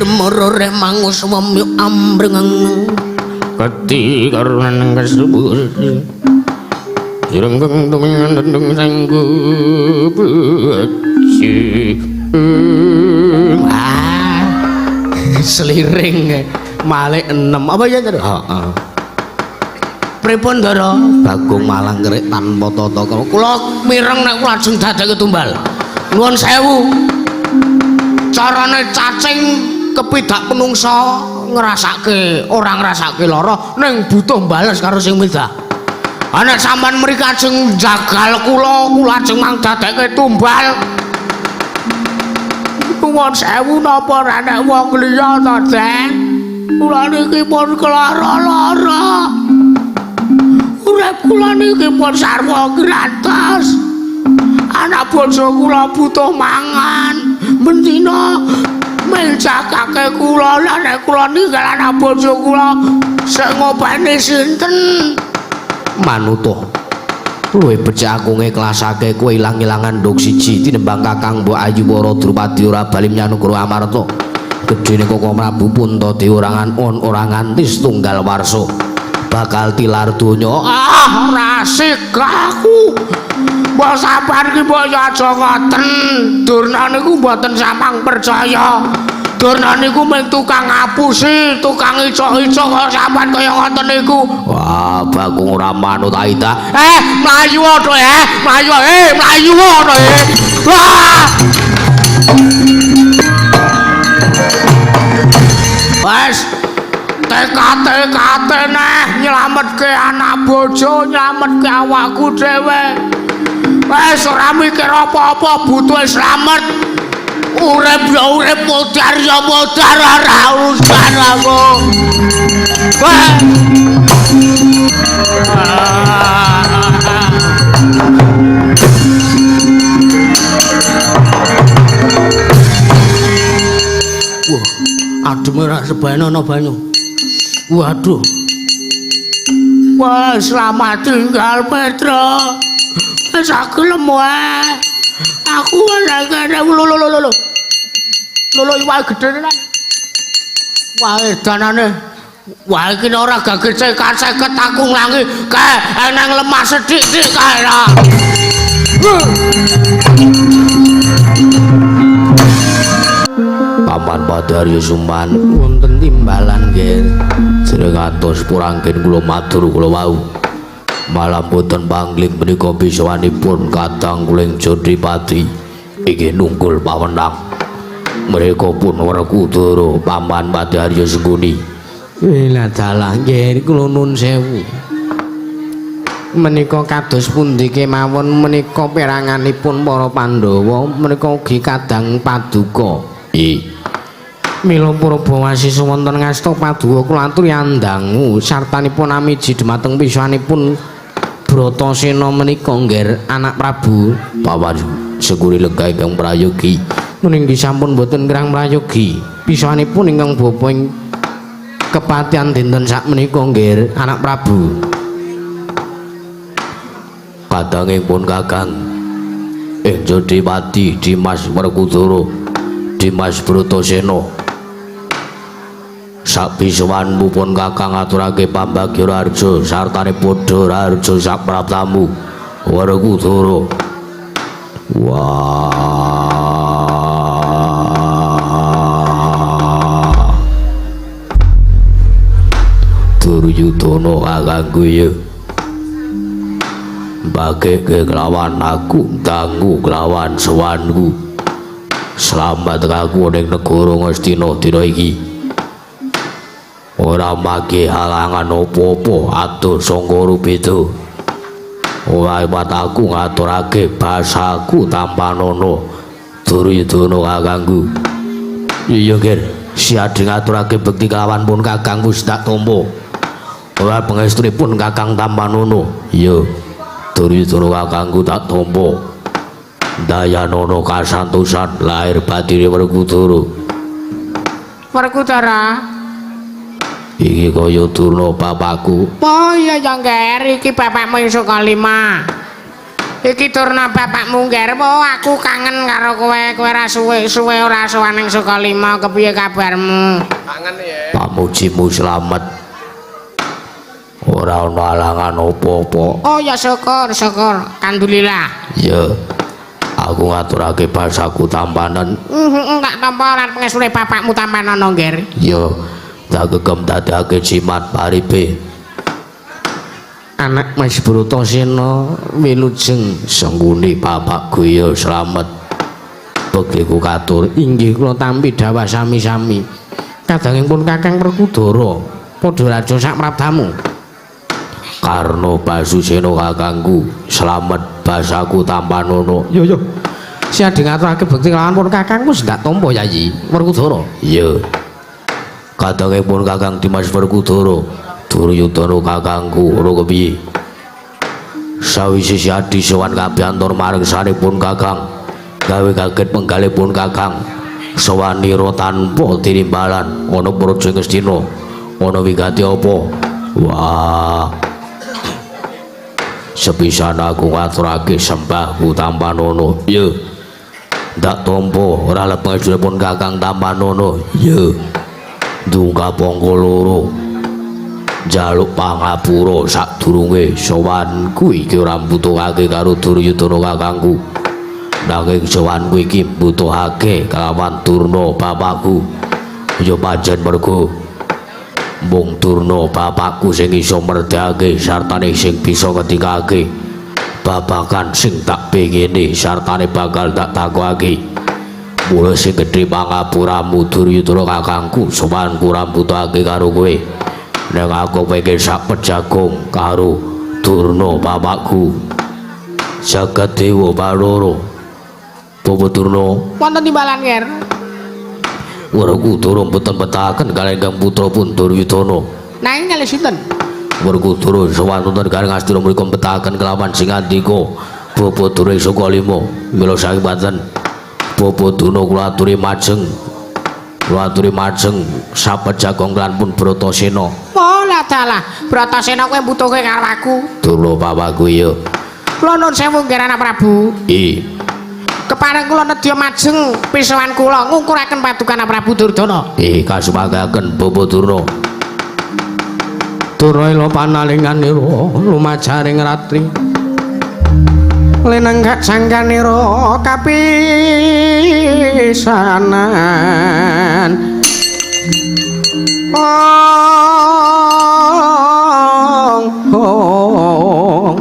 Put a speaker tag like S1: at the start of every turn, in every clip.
S1: Demorore mangus wemyuk ambreng
S2: Keti karunan kasebut Jirenggeng tumingan tendung sanggup
S1: Ah, seliring malik 6 apa ya Ndara?
S2: Heeh.
S1: Pripun Ndara? Bagong malang kerik tanpa tata krama. Kula mireng nek kula ajeng dadake tumbal. Nuwun sewu. Carane cacing kepidak menungsa ngrasake ora ngrasake lara ning butuh bales karo sing midah. Ana sampean mriki ajeng jagal kula, kula ajeng mang dadake tumbal. Nuwun sewu napa ora nek wong liya to, Den? Kula niki pun kelara-lara. Urip kula niki pun sarwa gratis. Anak bojo kula butuh mangan. Bendina menjakake kula lan nek kula ninggal anak bojo kula sing ngopeni sinten?
S2: Manuta. Luwih becik aku ngiklasake kowe ilang-ilangan nduk siji tinembang Kakang Mbok Ayu Wara Drupadi ora bali menyang negara Amarta. Gedene Koko Prabu Puntadewa ora ngan ora nganti setunggal warsa bakal tilar donya.
S1: Ah, ora asik aku. Mbok sampean ki mbok ya aja ngoten. Durna niku mboten samang percaya. Durna niku mung tukang ngapusi, tukang icok-icok kok sampean kaya ngoten niku.
S2: Wah, Bagong ora manut Aida.
S1: Mlayu to mlayu mlayu to Wah! Wes tekate-kate neh nyelametke anak bojo, nyelametke awakku dhewe. Wes ora mikir apa-apa, butuh slamet. Urip ya urip, modar ya modar, ora urusan aku. Wah. Wah, adem ora sebane ana banyu. Waduh. Wah, selamat tinggal Petro. Wis aku lemu ae. Aku ora kene lho lho lho lho. Lho iwake gedhe tenan. Wah, danane. Wah, iki ora gage cekat-ceket aku nglangi. Kae eneng lemah sethik-thik kae ra.
S2: Paman Badarya Suman wonten timbalan nggih. Jeneng atos purangken kula matur kula wau. Malah boten pangling menika bisawanipun kadang kuling Jodipati inggih nunggul pawenang. Mereka pun Werkudara Paman Badarya Sengkuni.
S1: Lah dalah nggih kula nun sewu. Menika kados pundi kemawon menika peranganipun para Pandhawa menika ugi kadang paduka.
S2: Nggih.
S1: Mila Purbawasisa wonten ngasta paduka kula aturi andangu sartanipun amiji dhumateng pisanipun Bratasena menika nggih anak Prabu
S2: Paman Sengkuni lenggah ingkang prayogi.
S1: Meninggih sampun boten kirang prayogi. Pisanipun ingkang bapa ing kepatihan dinten sakmenika nggih anak Prabu.
S2: Kadangipun Kakang ing Jodipati Dimas Werkudara Dimas Bratasena. Sabisuwanmu pun Kakang aturake pambagya raharja sartane padha raharja sapraptamu Werkudara. Wah. Duryudana kakangku ya. Mbageke kelawan aku dangu kelawan sowanku. Slamet aku ning negara Ngastina dina iki. Ora mage halangan apa-apa atur sangka rubeda. Ora iwat aku ngaturake basaku tampanana Duryudana kakangku. Iya, Ger. Siadhe ngaturake bekti kelawan pun Kakang wis tak tampa. Ora pangestunipun Kakang tampanana. Iya. Duryudana kakangku tak tampa. Dayanana kasantosan lahir batine Werkudara.
S1: Werkudara.
S2: Iki kaya Durna bapakku.
S1: Oh iya ya, Nger, iki bapakmu sing kalima. Iki Durna bapakmu, Ngger. Oh, aku kangen karo kowe. Kowe ora suwe-suwe ora sowan ning Sukalima. Kepiye kabarmu?
S3: Kangen ya.
S2: Pamujimu slamet. Ora ana alangan apa-apa.
S1: Oh ya syukur, syukur. Alhamdulillah.
S2: Ya. Aku ngaturake basaku tampanen.
S1: Heeh, tak tampa ora pengesune bapakmu tampanono, Ngger.
S2: Ya, tak gegem dadake jimat paripe. Anak Mas Bratasena wilujeng sengguni bapakku ya slamet. Bektiku katur inggih kula tampi dhawah sami-sami. Kadangipun Kakang Werkudara padha raja sak prabdamu. Karna Basusena kakangku slamet basaku tampanono. Yo yo. Siadhe ngaturake bekti kelawan pun kakangku wis ndak tampa Yayi Werkudara. Iya. Kadangipun Kakang Dimas Werkudara Duryudana kakangku ora kepiye. Sawise Siadi sowan kabiyantur marang sanipun kakang, gawe kaget penggalipun kakang. Sowanira tanpa tinimbalan ana Praja Ngastina, ana wigati apa? Wah. Sepisan aku ngaturake sembahku tampanono. Ya. Ndak tampa ora lepasipun kakang tampanono. Ya. Ndungka pangka loro. Njaluk pangapura sadurunge sowanku iki ora mbutuhake karo Duryudana kakangku. Nanging sowanku iki mbutuhake kelawan Durna bapakku. Ya pancen mergo mung Durna bapakku sing iso merdhake sartane sing bisa ngendikake babagan sing tak pengine sartane bakal tak takokake. Mula sing gedhe pangapuramu Duryudana kakangku, sowanku ora mbutuhake karo kowe. Nek aku pengen sak pejagung karo Durna bapakku. Jagat Dewa Bathara. Bapak Durna
S1: wonten timbalan, Nger.
S2: Werkudara mboten betahaken kaliyan Kang putra pun Duryudana.
S1: Nanging kalih sinten?
S2: Werkudara sowan wonten gareng Astina mriku betahaken kelawan sing andika Bapak Durna Sukalima. Mila saking panten Bapak Durna kula aturi majeng. Kula aturi majeng sapejagong lan pun Bratasena.
S1: Oh lah dalah, Bratasena kowe mbutuhke karo aku.
S2: Durna bapakku ya.
S1: Kula nuwun sewu Ngger Anak Prabu.
S2: I.
S1: Kepareng kula nedya majeng pisowan kula ngungkuraken paduka Anak Prabu Duryudana.
S2: I kasumangaken Bapak Durna. Durna ila panalinganira lumajaring ratri.
S1: Lenenggak sangkanira kapisanan. Ong ong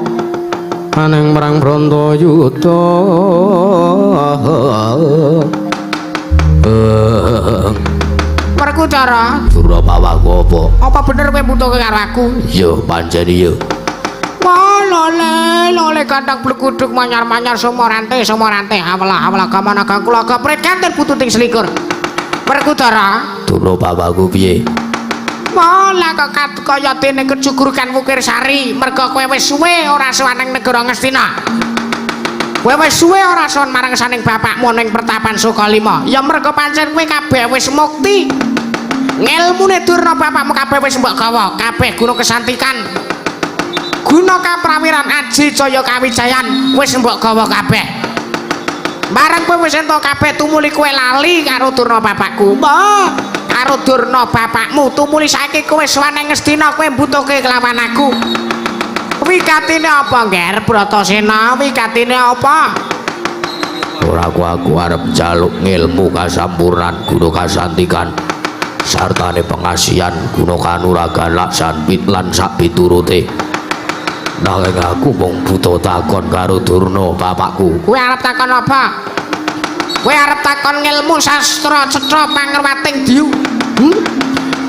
S1: aneng marang Bratayuda. Werkudara,
S2: Durna bapakku apa?
S1: Apa bener kowe mbutuhke karo aku?
S2: Ya pancen iya.
S1: Wah, lole, lole ganteng blekuduk manyar-manyar sumorante, sumorante awlah awlah gamana kang kula gaprit kanten pututing selikur. Werkudara,
S2: Durna bapakku piye?
S1: Wah, lah kok kaya dene kecugurukan Wukir Sari, merga kowe wis suwe ora sowan ning negara Ngastina. Kowe wis suwe ora sowan marang saning bapakmu ning pertapan Sukalima. Ya merga pancen kowe kabeh wis mukti. Ngelmune Durna bapakmu kabeh wis mbok gawa, kabeh guna kesantikan. Guna kaprawiran aji jaya kawijayan wis mbok gawa kabeh. Bareng kowe wis entuk kabeh tumuli kowe lali karo Durna bapakku. Mbah, karo Durna bapakmu tumuli saiki kowe sowan ning Ngastina kowe mbutuhke kelawan aku. Wikatine apa, Ngger Bratasena? Wikatine apa?
S2: Ora aku arep njaluk ngilmu kasampurnan guna kasantikan sartane pengasihan guna kanuragan laksan pit lan sak piturute. Nanging aku mung butuh takon karo Durna bapakku.
S1: Kowe arep takon apa? Kowe arep takon ngilmu sastra cetha pangerwating diyu?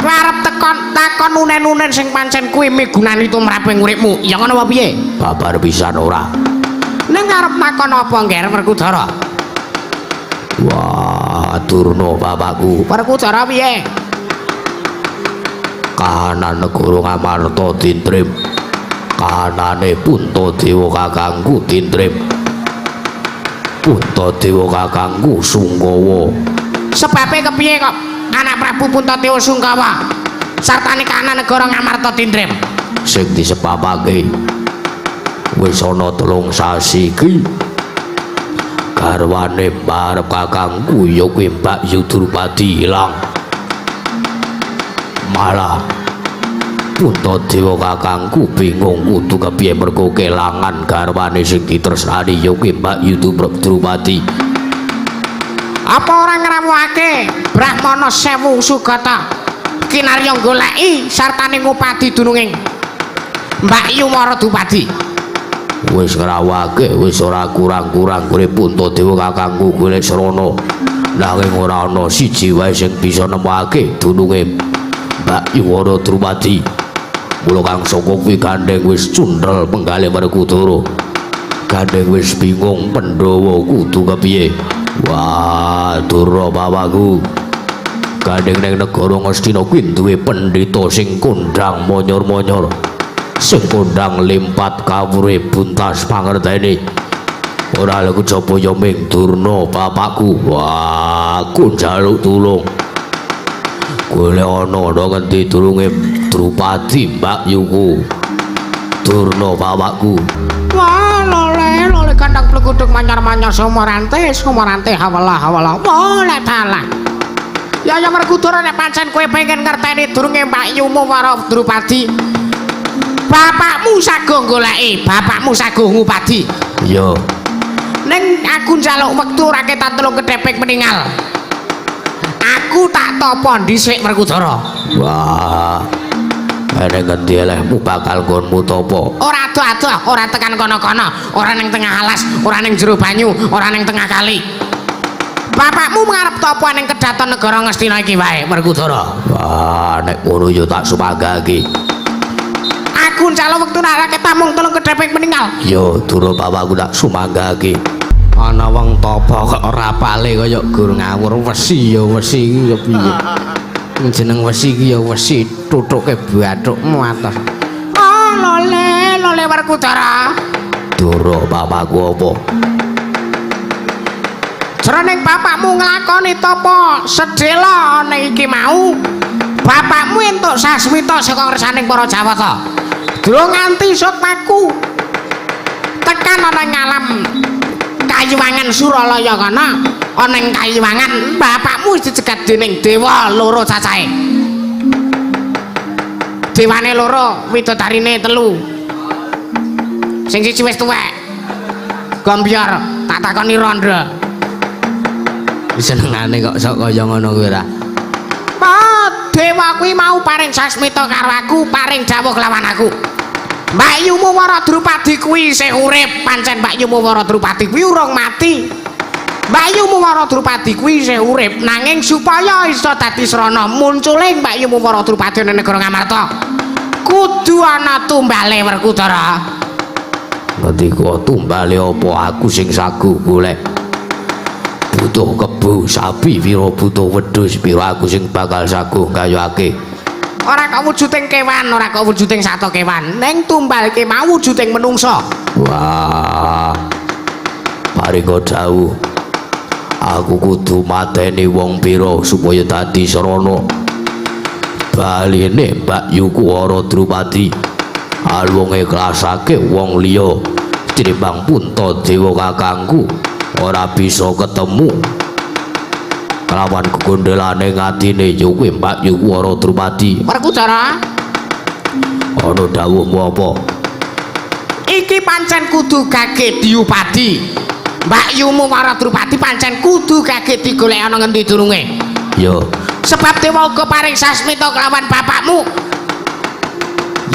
S1: Kowe arep takon unen-unen sing pancen kuwi migunani tumrap ing uripmu. Ya ngono apa piye?
S2: Babar pisan ora.
S1: Ning arep takon apa, Ngger Werkudara?
S2: Wah, Durna bapakku.
S1: Werkudara piye?
S2: Kahanan negara Ngamarta tintrim. Kahanane Puntadewa kakangku tintrim. Puntadewa kakangku sungkawa.
S1: Sebabe kepiye kok anak Prabu Puntadewa sungkawa sartane kahanan negara Ngamarta tintrim?
S2: Sing disebabake Wis ana 3 sasi iki garwane mbarep kakangku ya kuwi Mbak Yu Drupadi ilang. Malah Puntadewa kakangku bingung kudu kepiye mergo kelangan garwane sing ditresnani ya kuwi Mbak Yu Drupadi.
S1: Apa ora ngrawuhake Brahmana 1000 Sugata kinarya goleki sartane ngupadi dununging Mbak Yu Wara Drupadi?
S2: Wis ngrawuhake wis ora kurang-kurang gone Puntadewa kakangku golek srana, nanging ora ana siji wae sing bisa nemokake dununge Mbak Yu Wara Drupadi. Mula kang saka kuwi gandeng wis cundhel penggalih Werkudara. Gandeng wis bingung Pandhawa kudu kepiye. Wah, Durna bapakku. Gandeng ning negara Ngastina kuwi duwe pendhita sing kondhang monyor-monyor. Sing kondhang limpat kawure buntas pangertene. Ora lha kejaba ya ming Durna bapakku. Wah, aku njaluk tulung. Golek ana ana ngendi durunge Drupadi Mbak Yuku. Durna bapakku.
S1: Wah, lole lole kandang pleguduk manyar-manyar somorante somorante hawalah hawalah. Wah, lek dalah. Ya ya Werkudara nek pancen kowe pengen ngerteni durunge Mbak Yumu Wara Drupadi, bapakmu sago goleki, bapakmu sago ngupadi.
S2: Iya.
S1: Ning aku njaluk wektu ora ketan 3 kedhepik meninggal. Aku tak tapa dhisik Werkudara.
S2: Wah. Ene ngendi elehmu bakal nggonmu tapa?
S1: Ora adoh-adoh, ora tekan kono-kono, ora ning tengah alas, ora ning jero banyu, ora ning tengah kali. Bapakmu ngarep tapa ning kedaton negara Ngastina iki wae Werkudara.
S2: Wah, nek ngono ya tak sumanggake.
S1: Aku njaluk wektu nek ketamung 3 kedhepik meninggal.
S2: Ya, Durna bapakku tak sumanggake.
S1: Ana wong tapa kok ora pale kaya gur ngawur wesi ya wesi iki ya piye. Jeneng wesi iki ya wesi tutuke bathukmu atos. Oh, lole lole Werkudara.
S2: Durna bapakku apa?
S1: Jroning bapakmu nglakoni tapa sedhela ana iki mau, bapakmu entuk sasmita saka ngersaning para Jawata. Durung nganti sukmaku tekan ana ing alam Kayuwangan Suralaya kana, ana ing Kayuwangan bapakmu wis dicegat dening dewa loro cacahe. Dewane loro, widodarine 3. Sing siji wis tuwek. Gombyor, tak takoni rondo.
S2: Senengane kok sok kaya ngono kuwi ora.
S1: Dewa kuwi mau paring sasmita karo aku, paring dawuh kelawan aku. Mbak Yumu Wara Drupadi kuwi isih urip, pancen Mbak Yumu Wara Drupadi kuwi urung mati. Mbak Yumu Wara Drupadi kuwi isih urip, nanging supaya iso dadi srana muncule Mbak Yumu Wara Drupadi ning negara Ngamarta, kudu ana tumbale Werkudara.
S2: Ngendika tumbale apa aku sing sagu golek? Butuh kebo sapi pira, butuh wedhus pira, aku sing bakal saguh gayuhake.
S1: Ora kok wujuding kewan, ora kok wujuding sato kewan, ning tumbal ki mau wujuding menungsa.
S2: Wah, paringa dawuh, aku kudu mateni wong pira supaya dadi srana. Baline Mbak Yuku Wara Drupadi alung ikhlasake wong liya tinimbang Puntadewa kakangku ora bisa ketemu kelawan kegondelane ngatine ya kuwi Mbak Yuku Wara Drupadi.
S1: Werkudara,
S2: ana dawuhmu apa?
S1: Iki pancen kudu gage diupadi. Mbak Yumu Wara Drupadi pancen kudu gage digolek ana ngendi durunge.
S2: Ya,
S1: sebab dewa uga paring sasmita kelawan bapakmu.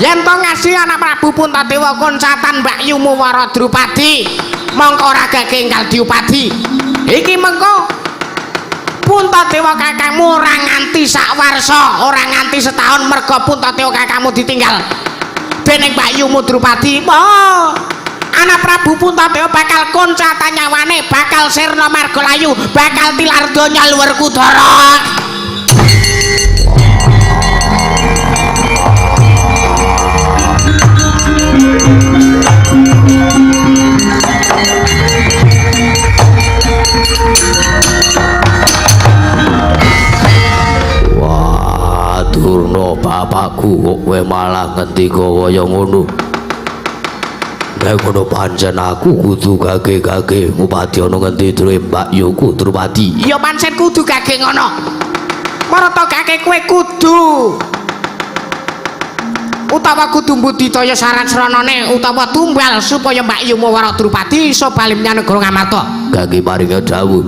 S1: Yen to ngasih anak Prabu Puntadewa koncatan Mbak Yumu Wara Drupadi, mongko ora gage enggal diupadi. Iki mengko Puntadewa kakangmu ora nganti sak warsa, ora nganti setahun merga Puntadewa kakangmu ditinggal dening Mbak Yumu Drupadi. Wah, anak Prabu Puntadewa bakal koncatan nyawane, bakal sirna marga layu, bakal tilar donya Werkudara.
S2: Wah, Durna bapakku kok kowe malah ngendika kaya ngono. Nek ngono pancen aku kudu gage-gage ngupadi ana ngendi druwe Mbakyuku Drupadi.
S1: Ya pancen kudu gage ngono. Marata gage kowe kudu utawa kudu mbudidaya saran sranane utawa tumbal supaya Mbakyumu Wara Drupadi iso bali menyang negara Ngamarta.
S2: Gage paringa dawuh.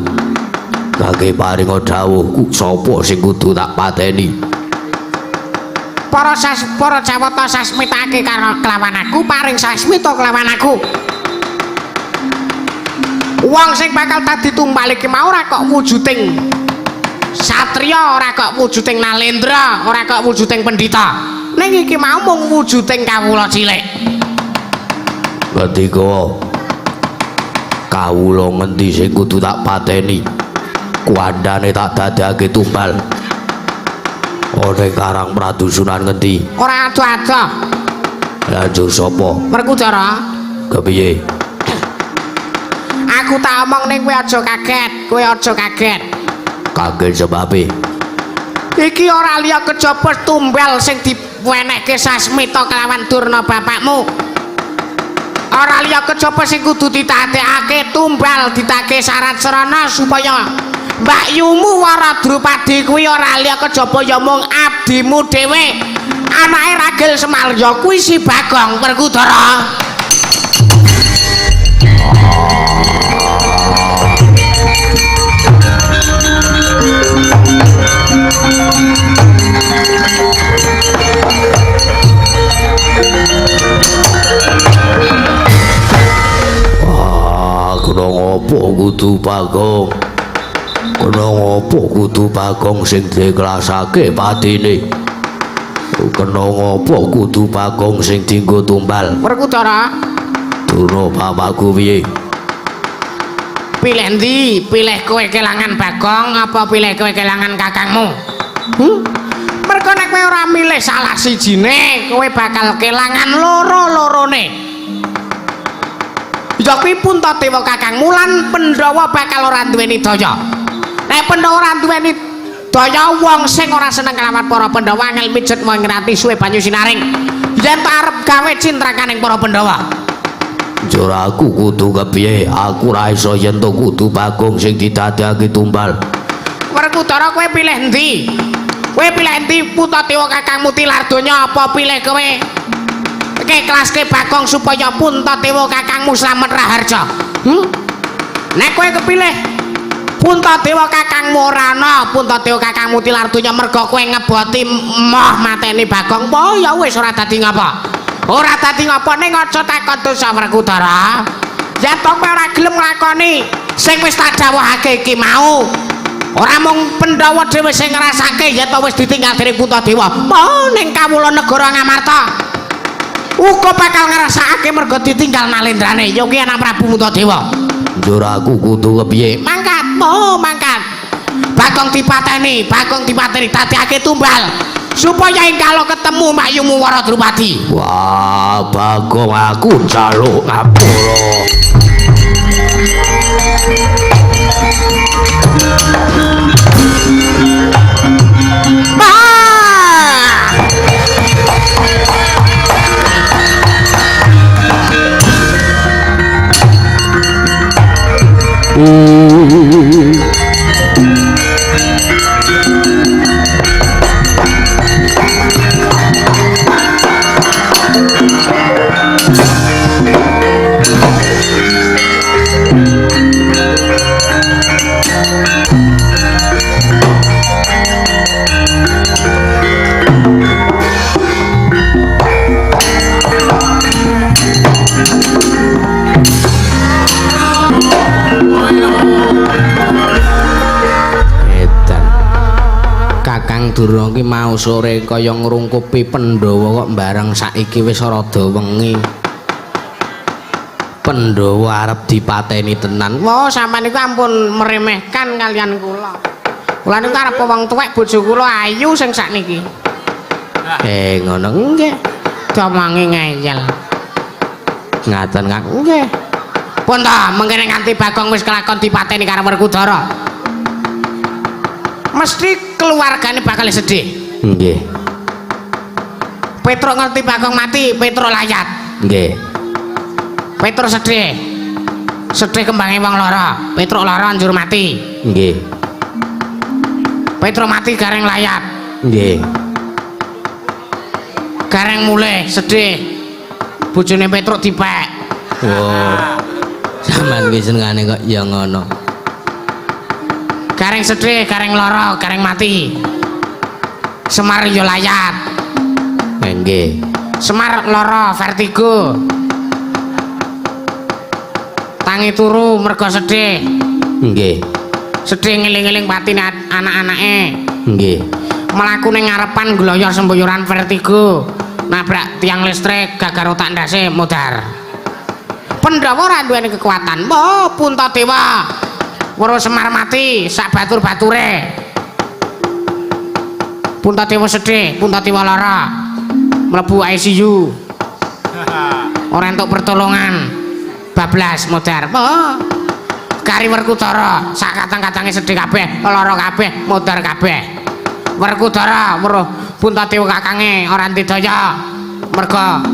S2: Gage paringa dawuh ku sapa sing kudu tak pateni?
S1: Para Jawata sasmitake karo kelawan aku, paring sasmita kelawan aku. Wong sing bakal dadi tumbal iki mau ora kok wujuding satriya, ora kok wujuding nalendra, ora kok wujuding pendhita. Ning iki mau mung wujuding kawula cilik.
S2: Ketika kawula ngendi sing kudu tak pateni, kuandane tak dadekake tumbal. Ana Karang Pradusunan ngendi?
S1: Ora ado-ado.
S2: Lanjur sapa?
S1: Werkudara.
S2: Kepiye?
S1: Aku tak omong ning kowe aja kaget, kowe aja kaget.
S2: Kaget sebabe?
S1: Iki ora liya kejaba tumbal sing diwenehke Sasmita kelawan Durna bapakmu. Ora liya kejaba sing kudu ditatekake tumbal ditake syarat sarana supaya Mbakyumu Wara Drupadi kuwi ora liya kejaba ya mung abdimu dhewe. Anake Ragil Semalya kuwi si Bagong Werkudara.
S2: Ah, kena ngopo kudu Bagong? Kena ngopo kudu Bagong sing diklasake patine? Kena ngopo kudu Bagong sing dienggo tumbal?
S1: Werkudara.
S2: Durna bapakku piye?
S1: Pilih endi? Pilih kowe kelangan Bagong apa pilih kowe kelangan kakangmu? Mergo nek kowe ora milih salah sijine, kowe bakal kelangan loro-lorone. Ya kuwi Puntadewa kakangmu lan Pandhawa bakal ora duweni daya. Nek Pandhawa ora duweni daya, wong sing ora seneng kelawan para Pandhawa angel mijet ngrati suwe banyu sinaring. Yen tak arep gawe cintrakaning para Pandhawa.
S2: Njur aku kudu kepiye? Aku ora iso yen to kudu Bagong sing didadekake tumbal.
S1: Werkudara kowe pilih endi? Kowe pilih endi Puntadewa kakangmu tilar donya apa pilih kowe keklaske Bagong supaya Puntadewa kakangmu slamet raharja? Nek kowe kepilih Puntadewa kakangmu ora ana, Puntadewa kakangmu tilar donya merga kowe ngeboti moh mateni Bagong, po ya wis ora dadi ngapa. Ora dadi ngapa ning aja takon dosa Werkudara. Yen to kowe ora gelem nglakoni sing wis tak dawuhake iki mau, ora mung Pandhawa dhewe sing ngrasake yen to wis ditinggal dening Puntadewa. Po ning kawula negara Ngamarta uga bakal ngrasakake merga ditinggal nalendrane ya kuwi anak Prabu Puntadewa.
S2: Njur aku kudu kepiye?
S1: Mangkat, po mangkat. Bagong dipateni, Bagong dipateni dadekake tumbal supaya engkalo ketemu Mbakyumu Wara Drupadi.
S2: Wah, Bagong aku njaluk ngapura.
S1: Kakang Durna ki mau sore kaya ngrungkupi Pandhawa kok bareng saiki wis rada wengi. Pandhawa arep dipateni tenan. Wah, sampean niku ampun meremehkan kalian kula. Kula niku arep wong tuwek bojo kula ayu sing sakniki. Ngono nggih. Diomongi ngeyel.
S2: Ngaten Kang.
S1: Nggih. Pun ta, mengkene nganti Bagong wis kelakon dipateni karo Werkudara. Mesti keluargane bakal sedih.
S2: Nggih.
S1: Petruk ngerti Bagong mati, Petruk layat.
S2: Nggih.
S1: Petruk sedih. Sedih kembange wong lara. Petruk lara njur mati.
S2: Nggih.
S1: Petruk mati gareng layat.
S2: Nggih.
S1: Gareng mulih sedih. Bojone Petruk dipek.
S2: Oh. Sampeyan ki senengane kok ya ngono.
S1: Gareng sedih, gareng lara, gareng mati. Semar ya layat.
S2: Nggih.
S1: Semar lara vertigo. Tangi turu mergo sedih.
S2: Nggih.
S1: Sedih ngeling-eling patine anak-anake.
S2: Nggih.
S1: Mlaku ning ngarepan gloyor semboyoran vertigo. Nabrak tiang listrik, gagar otak ndase modar. Pandhawa ora duweni kekuatan. Oh, Puntadewa. Weruh Semar mati sak batur-bature. Puntadewa sedih, Puntadewa lara. Mlebu ICU. Ora entuk pertolongan. Bablas modar. Oh. Kari Werkudara sak katang-katange sedih kabeh, lara kabeh, modar kabeh. Werkudara weruh Puntadewa kakange ora ndidaya. Merga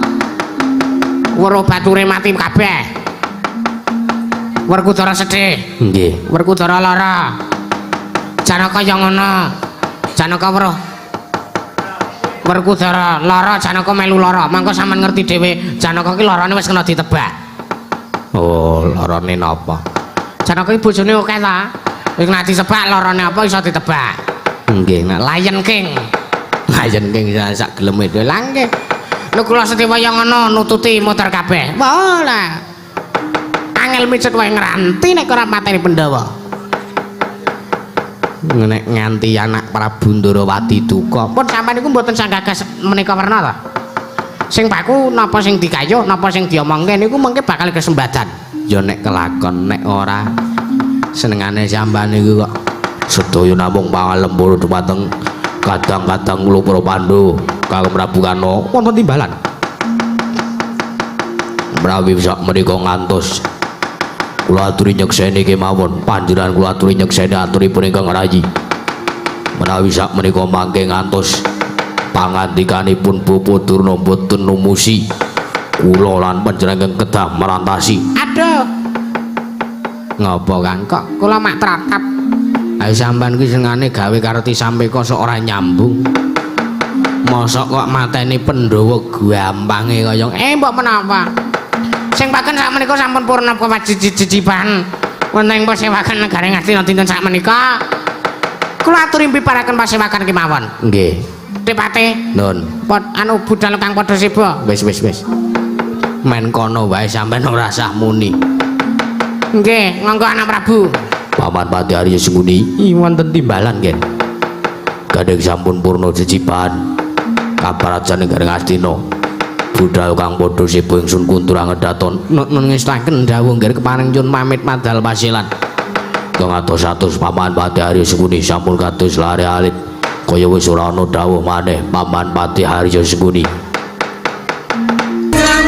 S1: weruh bature mati kabeh. Werkudara sedih.
S2: Nggih.
S1: Werkudara lara. Janaka ya ngono. Janaka weruh Werkudara lara, Janaka melu lara. Mangko sampean ngerti dhewe, Janaka ki larane wis kena ditebak.
S2: Oh, larane napa?
S1: Janaka ki bojone akeh ta. Wis kena ditebak larane apa iso ditebak.
S2: Nggih,
S1: nek Lion King.
S2: Lion King sak geleme dhewe.
S1: Lah nggih. Nek kula Setiwa ya ngono nututi muter kabeh. Wah lah. Angel micet wae ngranti nek ora mateni Pandhawa.
S2: Nek nganti anak Prabu Ndorowati duka.
S1: Pun sampean niku mboten sanggagas menika werna ta? Sing baku napa sing dikayuh, napa sing diomongke niku mengke bakal kesembadan.
S2: Ya nek kelakon, nek ora senengane sampean niku kok sedaya namung pangalembur dumateng kadang-kadang kula para Pandhu Kang Prabu Karna wonten timbalan. Menawi sak menika ngantos kula aturi nyekseni kemawon panjenengan kula aturi nyekseni aturipun ingkang rayi. Menawi sak menika mangke ngantos pangandikanipun Bapa Durna mboten numusi kula lan panjenengan kedah merantasi.
S1: Aduh. Ngopo Kang kok kula mak tratap.
S2: Ayo sampean ki senengane gawe karti sampe kok ora nyambung. Mosok kok mateni Pandhawa gampange kaya
S1: mbok menapa? Sing paken sak menika sampun purna kewajiban. Wonten ing pasewakan negara Ngastina dinten sak menika. Kula aturi piparaken pasewakan kemawon.
S2: Nggih.
S1: Dipate.
S2: Nun.
S1: Pot anu budal kang padha seba.
S2: Wis wis wis. Men kono wae sampean ora sah muni.
S1: Nggih, monggo anak Prabu.
S2: Paman Pati Arya Sengkuni wonten timbalan nggih. Gandeng sampun purna jejiban. Kabar aja negara Ngastina. Budal kang padha seba ingsun kuntur angedaton
S1: nun ngestaken dawuh nggih kepareng nyun pamit madal pasilan.
S2: Kang atos-atos Paman Pati Arya Sengkuni sampun kados lare alit. Kaya wis ora ana dawuh maneh Paman Pati Arya Sengkuni.
S3: Marang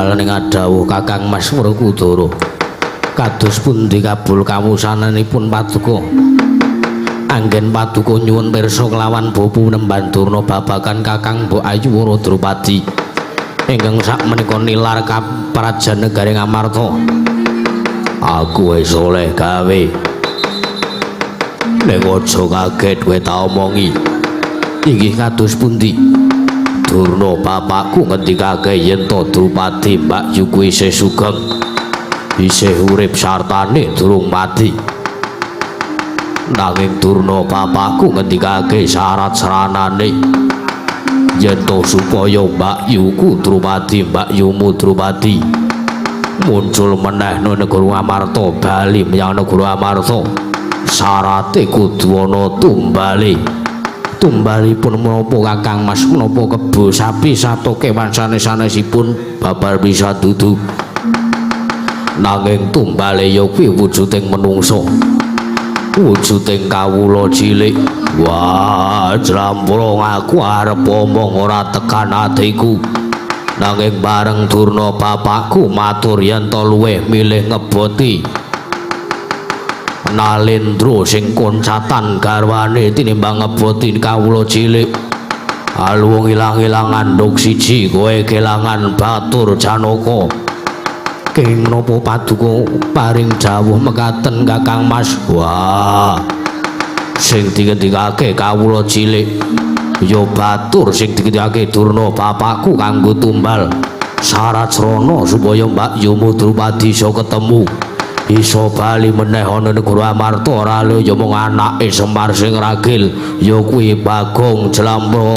S2: Timbal ning adhawuh Kakang Mas Werkudara. Kados pundi kabul kawusananipun paduka? Anggen paduka nyuwun pirsa kelawan Bapak Nemban Durna babagan Kakang Mbok Ayu Wara Drupadi ingkang sakmenika nilar kaprajan negari Ngamarta. Aku wis oleh gawe. Ning aja kaget kowe tak omongi. Inggih kados pundi? Durna bapakku ngendikake yen to Drupadi Mbak Yuku isih sugeng, isih urip sartane durung mati. Nanging Durna bapakku ngendikake syarat seranane yen to supaya Mbak Yuku Drupadi Mbak Yumu Drupadi muncul meneh nang negara Amarta, bali menyang negara Amarta, syarate kudu ana tumbale. Tumbalipun menapa Kakang Mas? Menapa kebo sapi sato kewan sanes-sanesipun babar bisa dudu. Nanging tumbale ya kuwi wujuding menungsa, wujuding kawula cilik. Wah, jlamprong aku arep omong ora tekan atiku. Nanging bareng Durna bapakku matur yen to luwih milih ngeboti Nalendra sing koncatan garwane tinimbang ngeboti kawula cilik. Aluwung ilang-ilangan nduk siji kowe kelangan batur Janaka. Kenging menapa paduka paring dawuh mekaten Kakang Mas? Wah, sing dingendikake kawula cilik ya batur sing dingendikake Durna bapakku kanggo tumbal syarat srana supaya Mbak Yumu Drupadi iso ketemu, iso bali meneh ana negara Amarta. Ora ya mung anake Semar sing ragil ya kuwi Bagong Jlamprong.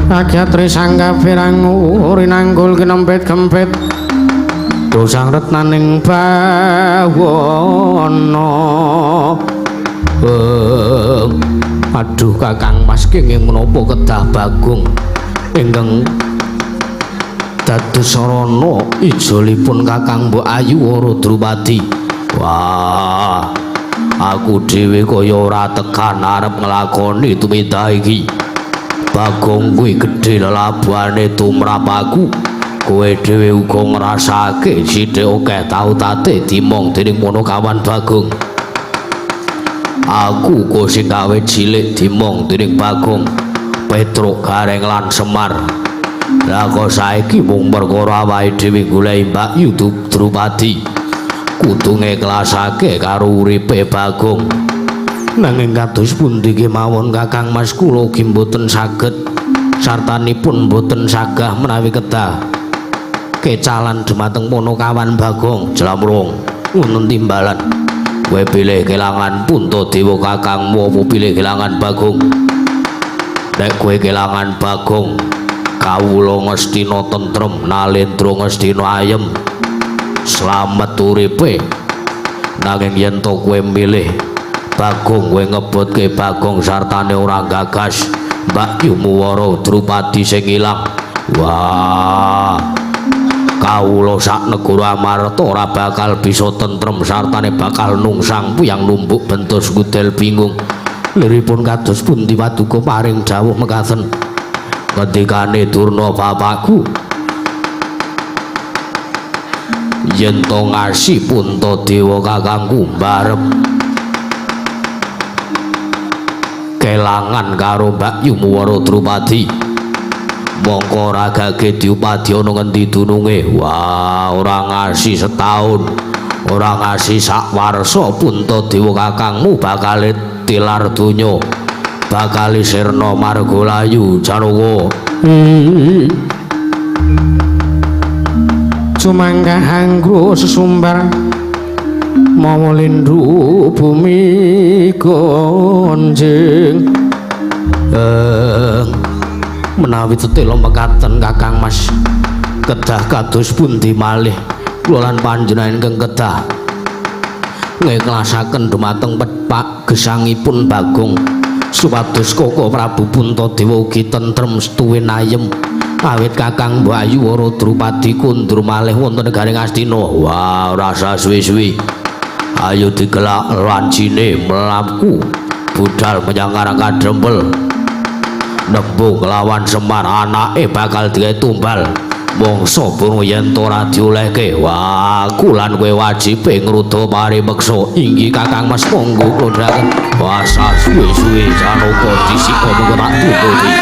S1: Rakyat risang kabirang rinanggul kinempit kempit dosang retnaning bawana.
S2: Aduh Kakang Mas, kenging menapa kedah Bagong ingkang dados sarana ijolipun Kakang Mbok Ayu Wara Drupadi? Wah, aku dhewe kaya ora tekan arep nglakoni tumindak iki. Bagong kuwi gedhe lelabuhane tumrap aku. Kowe dhewe uga ngrasake sithik akeh tautate dimong dening Panakawan Bagong. Aku uga sing kawit cilik dimong dening Bagong, Petruk, Gareng lan Semar. Lah kok saiki mung perkara awake dhewe goleki Mbak Yu Drupadi kudu ngeklasake karo uripe Bagong. Nanging kados pundi kemawon Kakang Mas, kula ugi mboten saged sartanipun mboten sagah menawi kedah kecalan dumateng Panakawan Bagong. Jlamrung ngoten timbalan. Kowe pilih kelangan Puntadewa kakangmu apa pilih kelangan Bagong? Nek kowe kelangan Bagong, kawula ngestina tentrem, Nalendra ngestina ayem, slamet uripe. Nanging yen to kowe milih Bagong, kowe ngebotke Bagong sartane ora gagas Mbak Yumu Wara Drupadi sing ilang. Wah, kawula sak negara Amarta ora bakal bisa tentrem sartane bakal nungsang puyang numbuk bentus gudel bingung. Liripun kados pundi paduka paring dawuh mekaten? Ngendikane Durna bapakku, yen to ngasi Puntadewa kakangku mbarep kelangan karo Mbak Yumu Wara Drupadi, mongko ora gage diupadi ana ngendi dununge. Wah, ora ngasi setahun, ora ngasi sak warsa Puntadewa kakangmu bakal tilar donya, bakal sirna marga layu Janaka.
S1: Sumangga anggruk sesumbar mawa lindu bumi gonjing.
S2: Menawi tetela mekaten Kakang Mas, kedah kados pundi malih kula lan panjenengan ingkang kedah ngeklasaken dumateng pepak gesangipun Bagong supados Koko Prabu Puntadewa ugi tentrem tuwin ayem. Awit Kakang Mbok Ayu Wara Drupadi kundur malih wonten negari Ngastina. Wah, ora usah suwi-suwi. Ayo digelak lancine mlaku budal menyang Karang Kadrempel. Nembung lawan Semar anake bakal digawe tumbal. Mangsa burung yen ora diolehke. Wah, aku lan kowe wajibe ngruda paripeksa. Inggih Kakang Mas, monggo kula ndherekaken. Wah, suwe-suwe Janaka disika mengko tak tututi.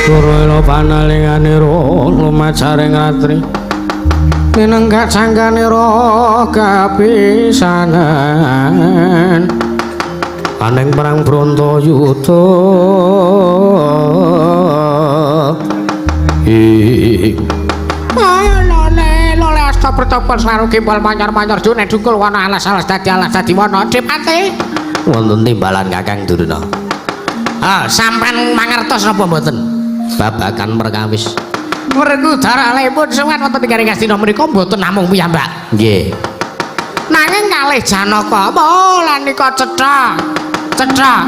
S1: Surela panalinganira lumajaring ratri minenggak sangkanira kapisanan
S2: aneng perang Brontoyuda.
S1: Lole lole asta pertapa saru kimpal manyar-manyar june dungkul wana alas-alas dadi alas dadi wana Dipati.
S2: Wonten timbalan Kakang Durna.
S1: Ah, sampean mangertos napa mboten?
S2: Babagan perkawis.
S1: Werkudara lepun sowan wonten ing Ngastina menika mboten namung piyambak.
S2: Nggih.
S1: Nanging kalih Janaka, oh lan nika cetha. Cetha.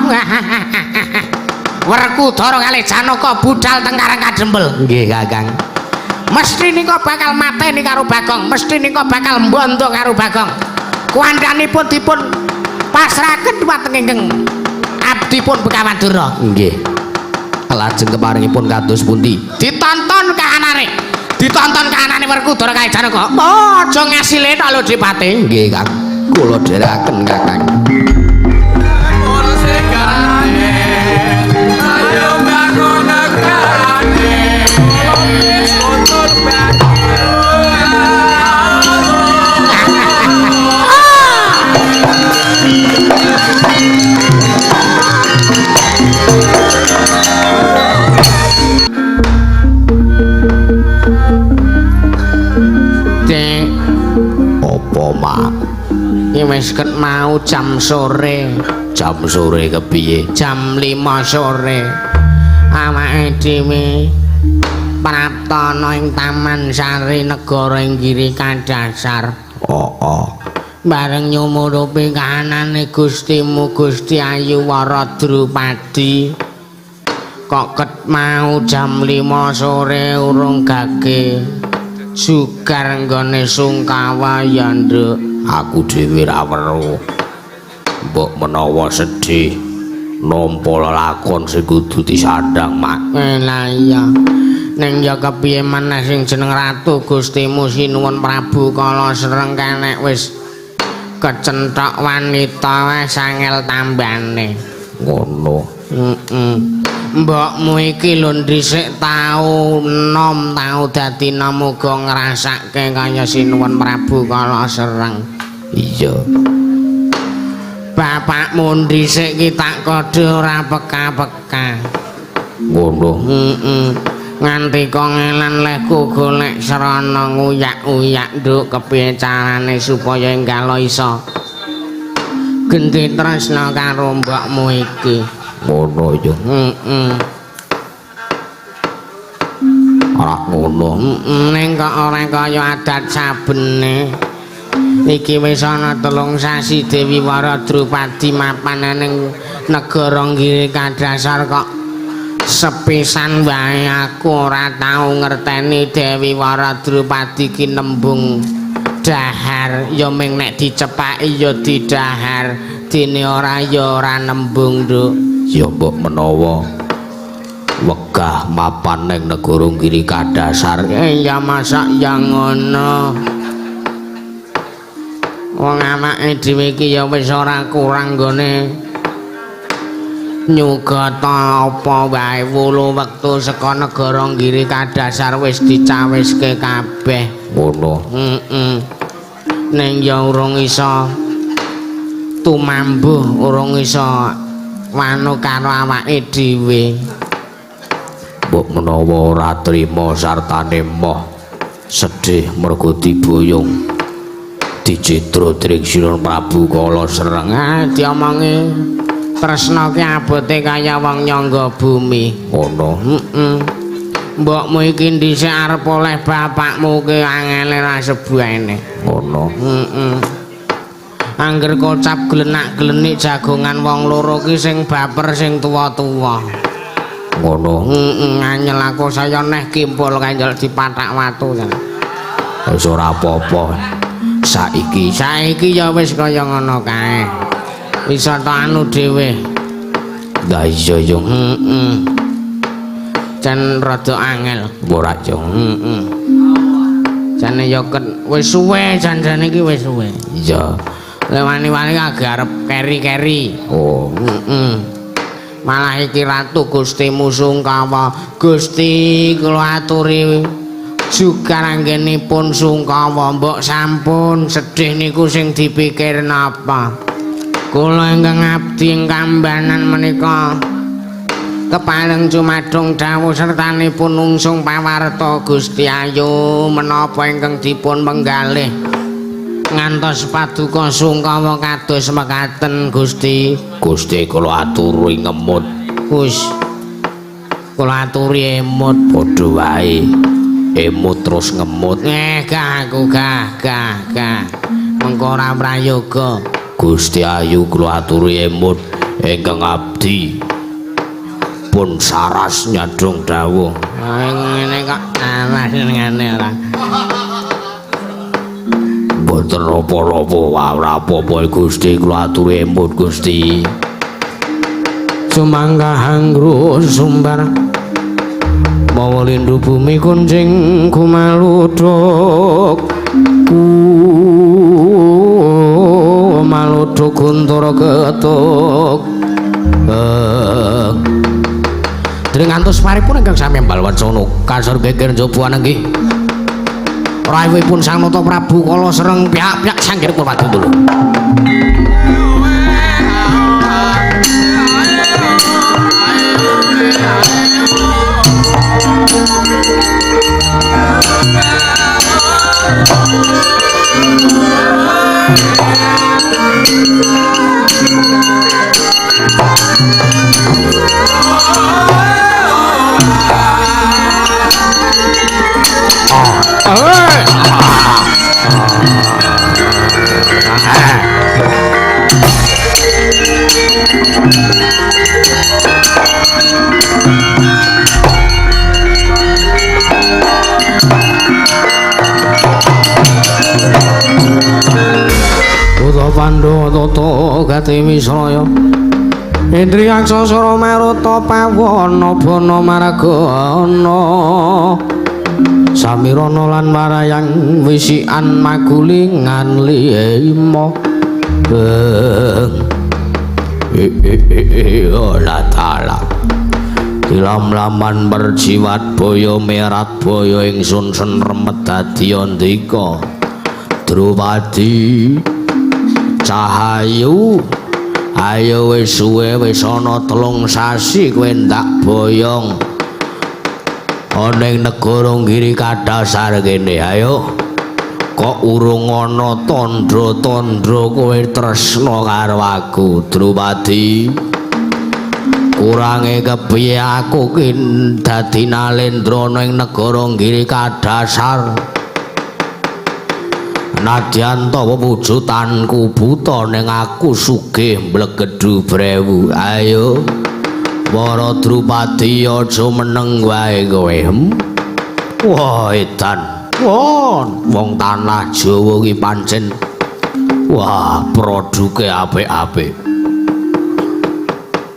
S1: Werkudara kalih Janaka budal teng Karang Kadrempel.
S2: Nggih, Kakang.
S1: Mesti nika bakal mateni karo Bagong, mesti nika bakal mbondo karo Bagong. Kuwandhanipun dipun pasrahaken dhumateng ingkang abdipun Begawan Durna.
S2: Nggih. Lajeng keparingipun kados pundi?
S1: Ditonton kahanane. Ditonton kahanane Werkudara kalih Janaka. Oh, aja ngasilena lho Dipati.
S2: Nggih, Kang. Kula dherekaken, Kakang.
S1: Dek,
S2: Apa, Mak?
S1: iki wis ket mau jam sore,
S2: Jam sore kepiye?
S1: jam 5 sore. Awake dhewe praptana ing Taman Sari Negara ing Giri Kadhasar.
S2: Oh, oh.
S1: Bareng nyumurupi kahanane Gustimu Gusti Ayu Wara Drupadi. Kok ket mau jam 5 sore urung gage sugar nggone sungkawa ya, Nduk.
S2: Aku dhewe ra weruh. Mbok menawa sedih nampa lelakon sing kudu disandhang, Mak.
S1: Lah iya. Ning ya kepiye meneh sing jeneng Ratu Gustimu Sinuwun Prabu Kala Sreng kenek wis kecenthok wanita wis angel tambane.
S2: Ngono.
S1: Heeh. Mbokmu iki lho dhisik tau enom, tau dadi enom uga ngrasake kaya Sinuwun Prabu Kala Sreng.
S2: Iya.
S1: Bapakmu dhisik ki tak kode ora peka-peka.
S2: Ngono.
S1: Heeh. Nganti kok ngelan lehku golek srana nguyak-uyak, Nduk, kepiye carane supaya enggalo iso genti tresna karo mbokmu iki.
S2: Ngono ya.
S1: Heeh.
S2: Ora ngono.
S1: Heeh, ning kok ora kaya adat sabene. Iki wis ana 3 sasi Dewi Wara Drupadi mapan ning negara Giri Kadhasar kok sepisan wae aku ora tau ngerteni Dewi Wara Drupadi ki nembung dahar ya ming nek dicepaki ya didahar dene ora ya ora nembung, Nduk.
S2: Ya mbok menawa wegah mapan ning negara Giri Kadhasar.
S1: Ya masak ya ngono. Wong awake dhewe iki ya wis ora kurang nggone Nyugata apa wae wulu wektu saka negara Nggiri Kadhasar wis dicawiske kabeh.
S2: Ngono.
S1: Heeh. Ning ya urung iso tumambuh, urung iso wanu karo awake dhewe.
S2: Mbok menawa ora trima sartane moh sedih mergo diboyong dicidra dening Sinun Prabu Kala Sreng.
S1: Ah, diomongi tresna ki abote kaya wong nyangga bumi.
S2: Ngono.
S1: Heeh. Mbokmu iki dhisik arep oleh bapakmu ki angele ra sebuene.
S2: Ngono.
S1: Heeh. Angger kocap glenak-glenik jagongan wong loro ki sing baper sing tuwa-tuwa.
S2: Ngono.
S1: Heeh, nganyel aku saya neh kimpul kanjel dipathak watu.
S2: Wis ora apa-apa. Saiki
S1: saiki ya wis kaya ngono kae. Bisa tak anu dhewe.
S2: Lah iya yo.
S1: Heeh. Jan rada angel.
S2: Ora yo.
S1: Heeh. Jane yo wis suwe janjane iki wis suwe.
S2: Iya.
S1: Lewani-wani agak arep keri-keri.
S2: Oh.
S1: Heeh. Malah iki Ratu Gustimu Sungkawa. Gusti kula aturi juga anggenipun sungkawa, mbok sampun sedih niku sing dipikir napa. Kula ingkang abdi ing kambanan menika kepareng cumadung dawuh sertanipun ungsung pawarta Gusti Ayu menapa ingkang dipun penggalih ngantos paduka sungkawa kados mekaten Gusti.
S2: Gusti kula aturi ngemut.
S1: Gus kula aturi emut.
S2: Padha wae emut terus ngemut.
S1: Gah aku gah gah gah mengko ora prayoga.
S2: Gusti Ayu kula aturi emut ingkang abdi pun saras nyadong dawuh.
S1: Ngene kok saras ngene ora.
S2: Mboten napa-napa, ora apa-apa Gusti kula aturi emut Gusti.
S1: Sumangga hangru sumbar mawa lindu bumi kuncing kumaluduk kumaluduk guntara ketuk.
S2: Dene ngantos paripun ingkang sami balwacana kasar geger njaba nggih.
S1: Rawuhipun Sang Nata Prabu Kala Sreng pihak-pihak sanggiripun padundul. Pandhawa tata gati wisraya Indriyaksa sara maruta pawana bana maragana samirana lan marayang wisikan magulingan lima.
S2: Ora taala dilam-laman berjiwat boyo merat boyo ingsun senremet dadi andika. Drupadi Cahayu, ayo wis suwe wis ana 3 sasi kowe ndak boyong ana ing negara Nggiri Kadhasar kene. Ayo kok urung ana tandha-tandha kowe tresna karo aku Drupadi. Kurange kepiye aku ki dadi nalendra ana ing negara Nggiri Kadhasar. Nadyan ta wujudanku buta ning aku sugih mblegedhu brewu. Ayo para Drupadi aja meneng wae kowe. Wah edan. Wah, wong tanah Jawa ki pancen wah produke apik-apik.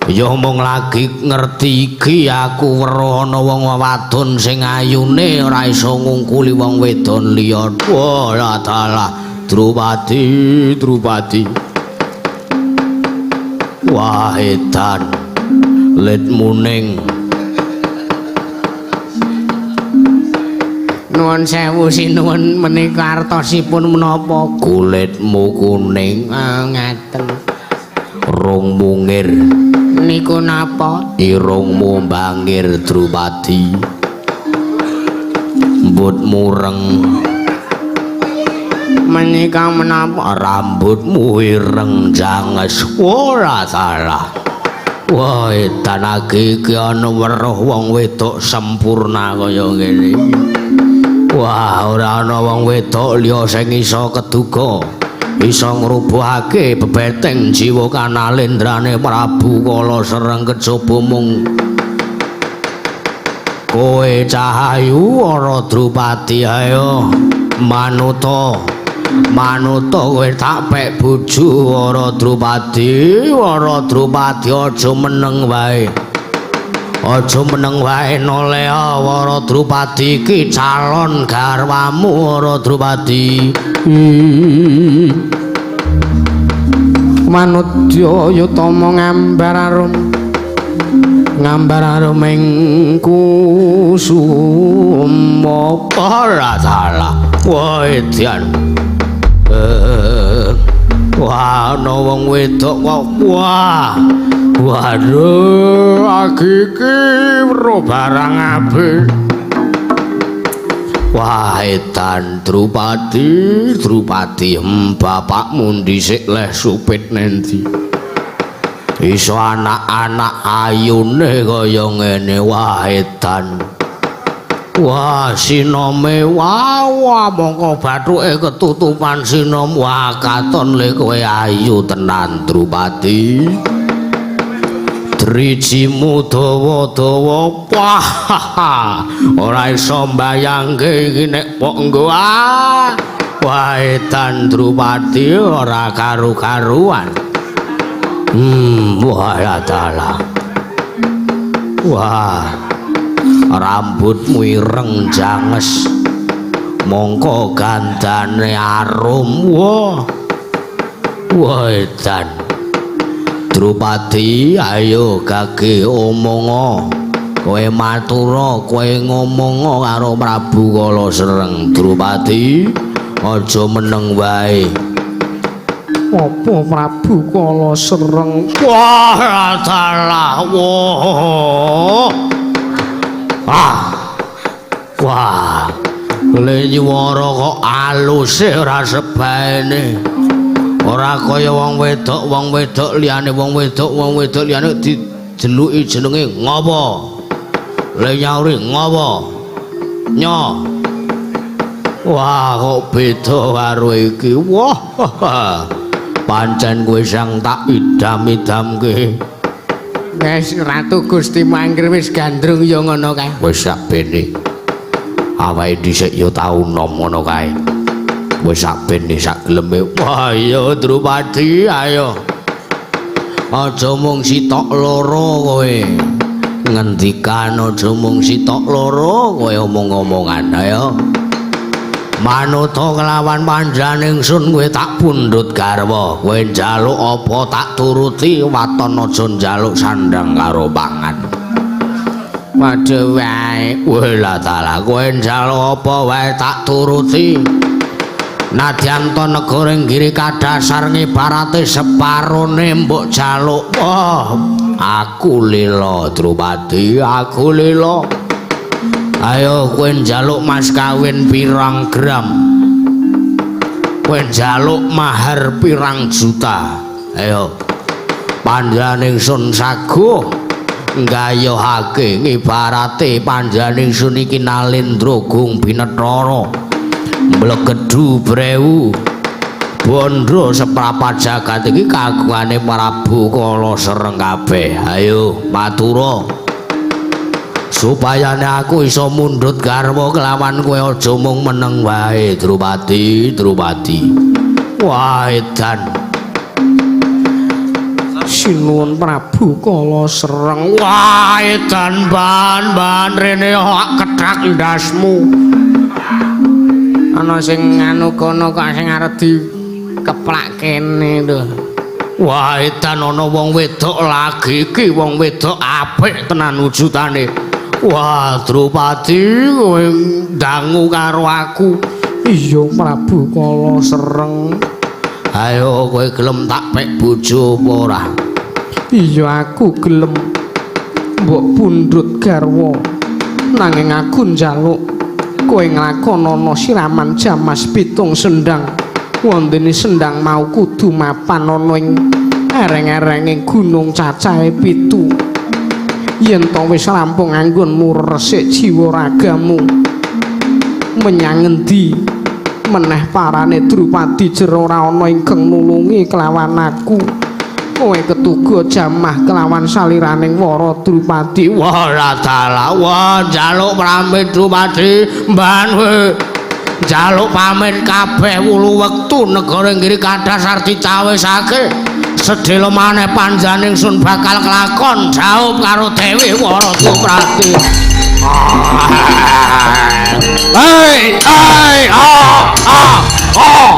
S2: Ya mung lagi ngerti iki aku weruh ana wong wadon sing ayune ora iso ngungkuli wong wedon liya. Wah, la dalah Drupadi, Drupadi. Wah edan. Litmu ning.
S1: Nuwun sewu sinuwun, menika artosipun menapa?
S2: Kulitmu kuning.
S1: Ah, ngaten.
S2: Rung mungir.
S1: Niku napa?
S2: Irungmu bangir Drupadi. Mbutmu reng.
S1: Menika menapa?
S2: Rambutmu ireng janges. Ora salah. Wah, edan iki ana weruh wong wedok sempurna kaya ngene iki. Wah, ora ana wong wedok liya sing iso keduga, iso ngrubuhake bebeteng jiwa kanalendrane Prabu Kala Sereng kejaba mung kowe Cahayu Wara Drupadi. Ayo manuta, manuta kowe tak pek bojo Wara Drupadi. Wara Drupadi aja meneng wae. Aja meneng wae nolea Wara Drupadi iki calon garwamu Wara Drupadi.
S1: Manudya yutama ngambar arum, ngambar arum ing kusuma.
S2: Ora salah. Wah, edan. Wah, ana wong wedok kok. Wah. Waduh, agi iki weruh barang apik. Wah, edan Drupadi, Drupadi, bapakmu dhisik leh supit nendi? Iso anak-anak ayune kaya ngene. Wah, edan. Wah, sinome, wah, wah, mongko bathuke ketutupan sinom. Wah, katon le kowe ayu tenan Drupadi. Drijimu dawa-dawa. Wah, ora iso mbayangke iki nek pok nggo. Ah, wah, edan Drupadi ora karu-karuan. Wah, ya dalah. Wah, rambutmu ireng janges, mongko gandane arum. Wah, wah, edan Drupadi, ayo gage omonga, kowe matura, kowe ngomonga karo Prabu Kala Sereng. Drupadi, aja meneng wae.
S1: Apa Prabu Kala Sereng?
S2: Wah, dalah. Wah. Ah. Wah. Le nyuwara kok aluse ora sebaene. Ora kaya wong wedok, wong wedok liyane, wong wedok, wong wedok liyane dijeluki jenenge ngopo? Le nyauri ngopo? Nyo. Wah, kok beda karo iki. Wah. Pancen kowe sang tak idam-idamke.
S1: Wis Ratu Gusti Mangir wis gandrung ya ngono kae.
S2: Wis sak bene. Awake dhisik ya tau nom ngono kae. Wis sak bene sak geleme. Wah, iya Drupadi, ayo. Aja mung sitok loro kowe. Ngendikan aja mung sitok loro kowe omong-omongan, ayo. Manuta kelawan panjenengan ingsun kowe tak pundhut garwa. Kowe njaluk apa tak turuti, waton aja njaluk sandang karo pangan.
S1: Padha wae.
S2: Wah, dalah kowe njaluk apa wae tak turuti. Nadyan to negara nggiri kadasar ngibarate separone mbok jaluk. Wah, aku lila Drupadi, aku lila. Ayo kowe njaluk mas kawin pirang gram? Kowe njaluk mahar pirang juta? Ayo. Panjenengan ingsun saguh nggayuhake ngibarate panjenengan ingsun iki Nalendra Gung Binetara. Mblegedhu brewu bondo seprapat jagat iki kagungane Prabu Kala Sereng kabeh. Ayo matura. Supayane aku iso mundhut garwa kelawan kowe aja mung meneng wae Drupadi, Drupadi. Wah, edan.
S1: Sinuwun Prabu Kala Sereng.
S2: Wah, edan ban-ban rene kok kethak ndasmu.
S1: Ana sing anu kono kok sing arep dikeplak kene lho. Wah, edan ana wong wedok lagi iki, wong wedok apik tenan wujudane. Wah, Drupadi kowe dangu karo aku.
S3: Iya, Prabu Kala Sereng.
S1: Ayo kowe gelem tak pek bojo apa ora?
S3: Iya, aku gelem. Mbok pundhut garwa. Nanging aku njaluk kowe nglakonana siraman jamas pitung sendang. Wondene sendang mau kudu mapan ana ing ereng-erenge gunung cacahe 7. Yen to wis rampung anggonmu resik jiwa ragamu menyang endi meneh parane Drupadi jero ora ana ingkang nulungi kelawan aku. Kowe ketuga jamah kelawan saliraning Wara Drupadi.
S1: Wah, ora dalah. Wah, njaluk pamit Drupadi, mban kowe. Njaluk pamit kabeh wulu wektu negara nggiri kadasar dicawisake. Sedhela maneh panjaning sun bakal kelakon jaup karo Dewi Wara Drupadi. Hei, hei, ah, ah, ah.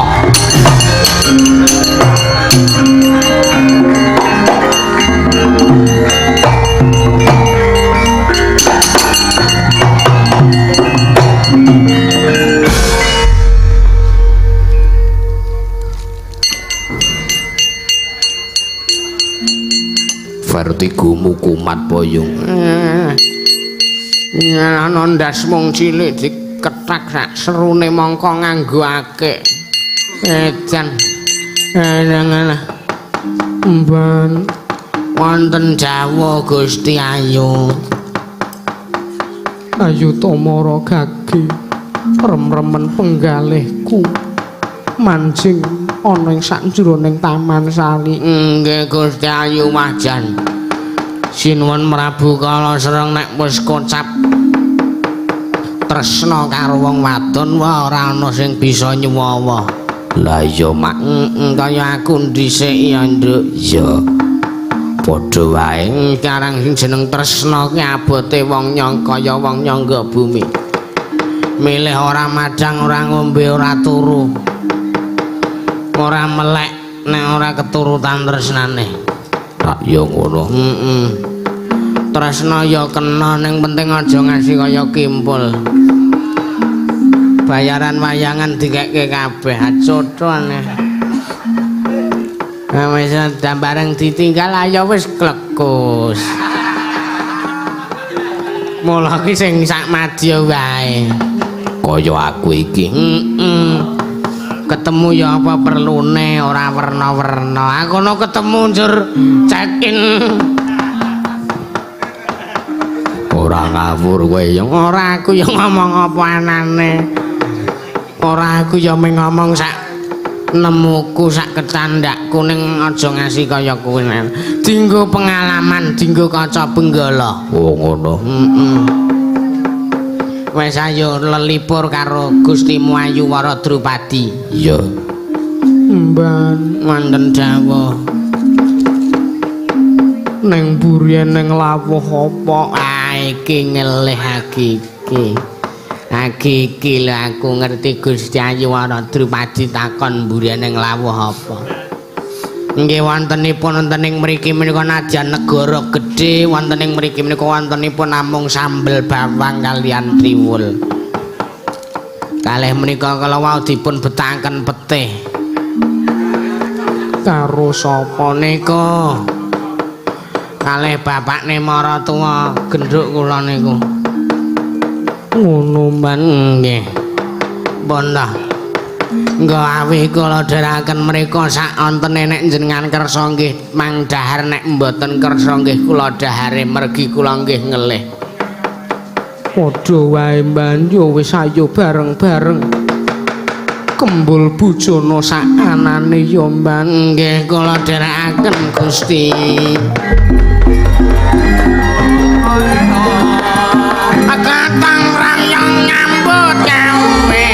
S1: Vertigomu kumat boyong. Ana ndas mung cilik dikethak sak serune mongko nganggo akeh. Edan. Edan.
S3: Mban
S1: wonten Jawa Gusti Ayu.
S3: Ayu Tamara gage rem-remen penggalihku manjing ana ing sakjroning Taman Sari.
S1: Nggih Gusti Ayu Majan. Sinuwun Prabu Kala Sereng nek wis kocap tresna karo wong wadon wah ora ana sing bisa nyuwawa. Lah iya mak, kaya aku dhisik ya Nduk. Iya. Padha wae karang sing jeneng tresna ki abote wong nyong kaya wong nyangga bumi. Milih ora madang, ora ngombe, ora turu. Ora melek nek ora keturutan tresnane. Tak ya ngono. Heeh. Tresna ya kena ning penting aja ngasih kaya kimpul. Bayaran wayangan dikekke kabeh acotone. Nah wis bareng ditinggal ayo wis klekus. Mula ki sing sak madya wae. Kaya aku iki. Heeh. Ketemu ya apa perlune ora werna-werna. Aku no ketemu njur check in. Ora ngawur kowe ya. Ora aku ya ngomong apa anane. Ora aku ya mung ngomong sak nemuku sak kecandakku ning aja ngasih kaya kowe. Dinggo pengalaman, dinggo kaca benggala. Oh ngono. Heeh. Wes ayo lelipur karo Gustimu Ayu Wara Drupadi. Iya.
S3: Mban
S1: wonten dawuh.
S3: Ning mburi ning lawuh apa?
S1: Ah iki ngelih iki. Iki iki lho aku ngerti Gusti Ayu Wara Drupadi takon mburi ning lawuh apa. Nggih wontenipun wonten ing mriki menika nadyan negara gedhe wonten ing mriki menika wontenipun namung sambel bawang kalian triwul. Kalih menika kala wau dipun betaken petih.
S3: Karo sapa
S1: niku? Kalih bapakne maratuwa gendhuk kula niku.
S3: Ngono
S1: mban nggih. Pun ta. Nggo awih kula dherekaken mriku sak ontene nek njenengan kersa nggih mang dahar nek mboten kersa nggih kula dahare mergi kula nggih ngelih.
S3: Padha wae mban yo wis ayo bareng-bareng. Kembul bujana sak anane yo mban.
S1: Nggih kula dherekaken Gusti. Katang rayong nyambut gawe.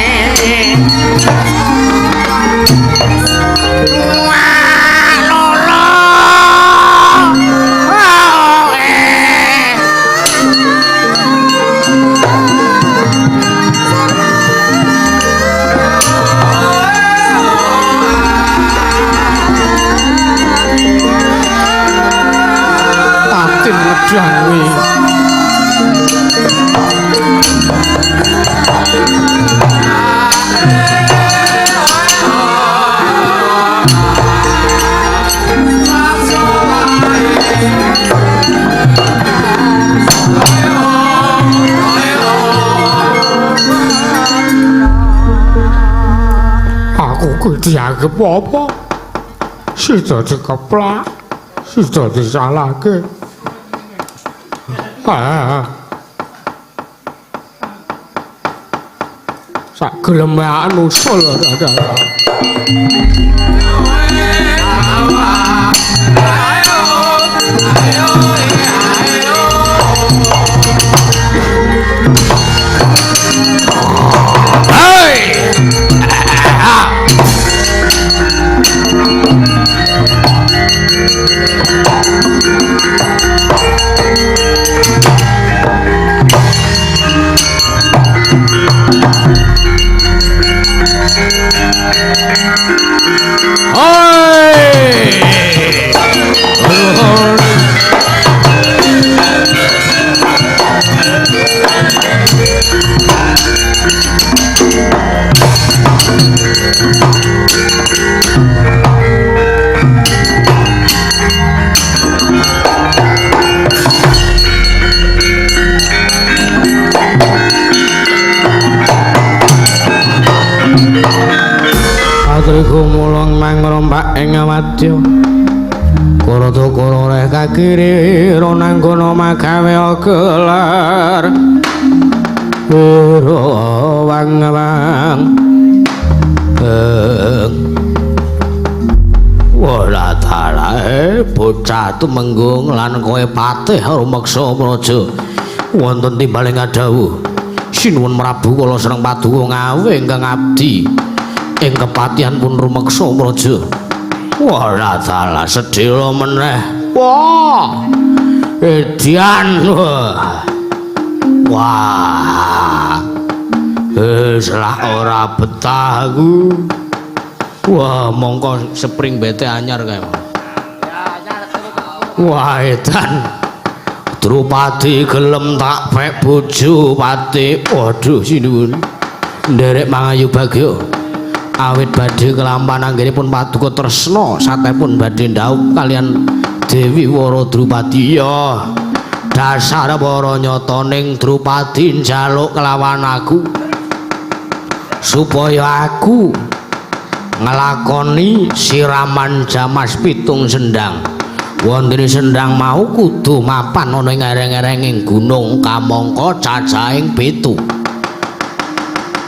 S1: Wah lolo. Oh, eh.
S3: gedang kuwi.
S1: Aku ku dianggep apa? Sida dikeplak, sida disalahke. Ah. Sak geleme anusul ora.
S3: Atriku mulung mangrompak ing wadya. Kara reh kakiri ronanggana magawe gelar. Wira wang-wang.
S2: Ora talahe bocah tumenggung lan kowe patih rumeksa praja. Wonten timbaling adhawuh. Sinuwun Prabu kula sareng paduka ngawe ingkang abdi. Ing kepatihan pun rumeksa praja. Ora salah sedhela meneh. Wah. Edian. Wah. Wis lah ora betah aku. Wah, mongko spring bete anyar kae. Wah, edan. Drupadi gelem tak pek bojo pati. Waduh, sinuwun. Nderek mangayu bagya. Awit badhe kelampan anggenipun paduka tresna satepun badhe ndhaup kalian Dewi Wara Drupadi. Ya, dasar para nyata ning Drupadi njaluk kelawan aku supaya aku nglakoni siraman jamas pitung sendang. Wontene sendang mau kudu mapan ana ing ereng-erenging gunung kamangka cacahing 7.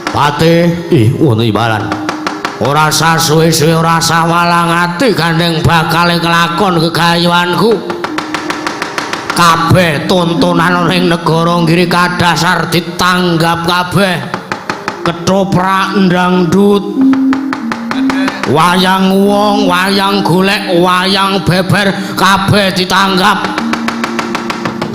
S2: Patih, ih wonten imbalan. Ora sah suwe-suwe ora sah walang ati gandeng bakal kelakon gegayuhanku. Kabeh tontonan ana ing negara Giri kadasar ditanggap kabeh. Ketoprak ndangdut, wayang wong, wayang golek, wayang beber kabeh ditanggap.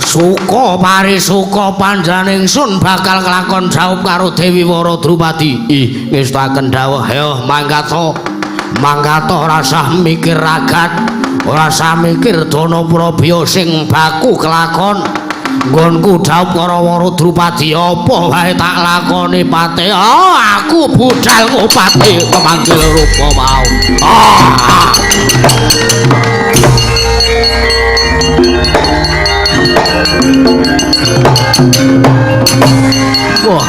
S2: Suka parisuka panjenengan ingsun bakal kelakon jawab karo Dewi Wara Drupadi. Ih, ngestakaken dawuh, heoh mangkata. Mangkata ora usah mikir ragat, ora usah mikir dana prabya sing baku kelakon. Nggonku dhawuh karo Wara Drupadi apa wae tak lakoni pate. Oh, aku budal ngupati pemanggil rupa mau. Ah. Wah.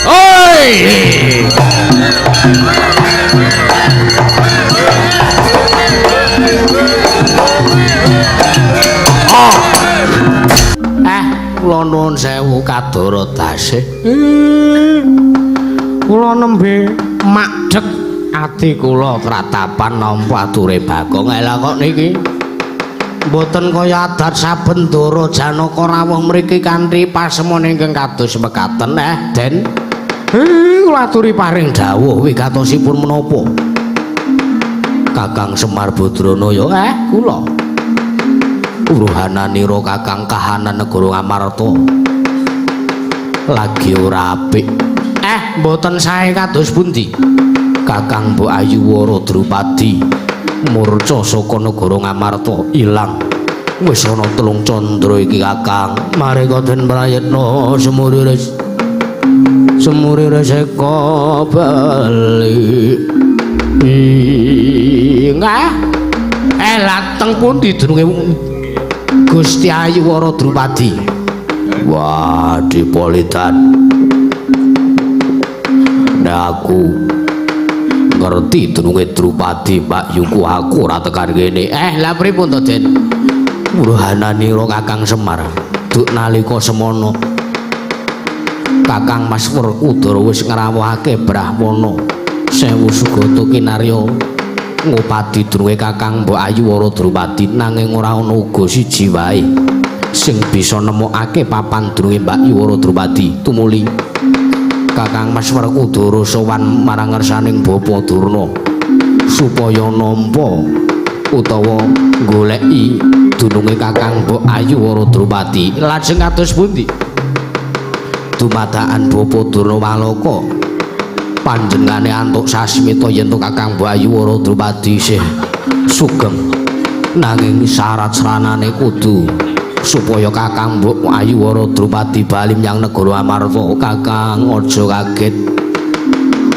S2: Oi. Oh. Kula nuwun sewu kadara tasih. Kula nembe makdhek ati kula kratapan nampa ature Bagong. Lha kok niki mboten kaya adat saben Ndara Janaka rawuh mriki kanthi pasemon ingkang kados mekaten. Den. Kula aturi paring dawuh wigatosipun menapa? Kakang Semar Badranaya, kula. Uruhananira Kakang kahanan negara Ngamarta lagi ora apik. Mboten sae kados pundi? Kakang Mbok Ayu Wara Drupadi Murca saka negara Ngamarta ilang. Wis ana 3 candra iki Kakang. Mareka den prayitna semuriris. Semuriris eka bali. Ingah. Lateng pundi dununge Gusti Ayu Wara Drupadi? Wah, Dipolitan. Nek aku ngerti dununge Drupadi Mbak Yuku aku ora tekan kene. Lah pripun to, Den? Wuruhananira Kakang Semar. Duk nalika semono Kakang Mas Werkudara wis ngrawuhake Brahmana Sewu Sugata kinarya ngupadi dununge Kakang Mbok Ayu Wara Drupadi, nanging ora ana uga siji wae sing bisa nemokake papan dununge Mbak Ayu Wara Drupadi. Tumuli Kakang Mas Werkudara sowan marang ngersaning Bapa Durna supaya nampa utawa goleki dununge Kakang Mbok Ayu Wara Drupadi. Lajeng kados pundi dumadakan Bapa Durna Walaka panjenengane antuk sasmita yen to Kakang Mbok Ayu Wara Drupadi isih sugeng, nanging syarat sranane kudu supaya Kakang Mbok Ayu Wara Drupadi bali menyang negara Amarta. Kakang aja kaget,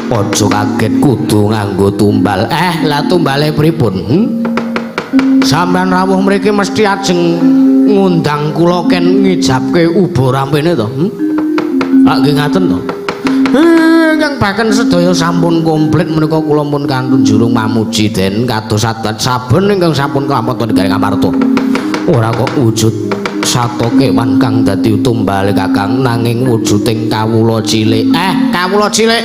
S2: aja kaget, kudu nganggo tumbal. Lah tumbale pripun? Sampeyan rawuh mriki mesti ajeng ngundang kula ken ngijabke uba rampene to? Lak nggih ngaten to? Ingkang baken sedaya sampun komplit menika kula pun kantun jurung mamuji den kados adat saben ingkang sampun kelampon negari Ngamarta. Ora kok wujud sato kewan kang dadi tumbale Kakang, nanging wujuding kawula cilik. Kawula cilik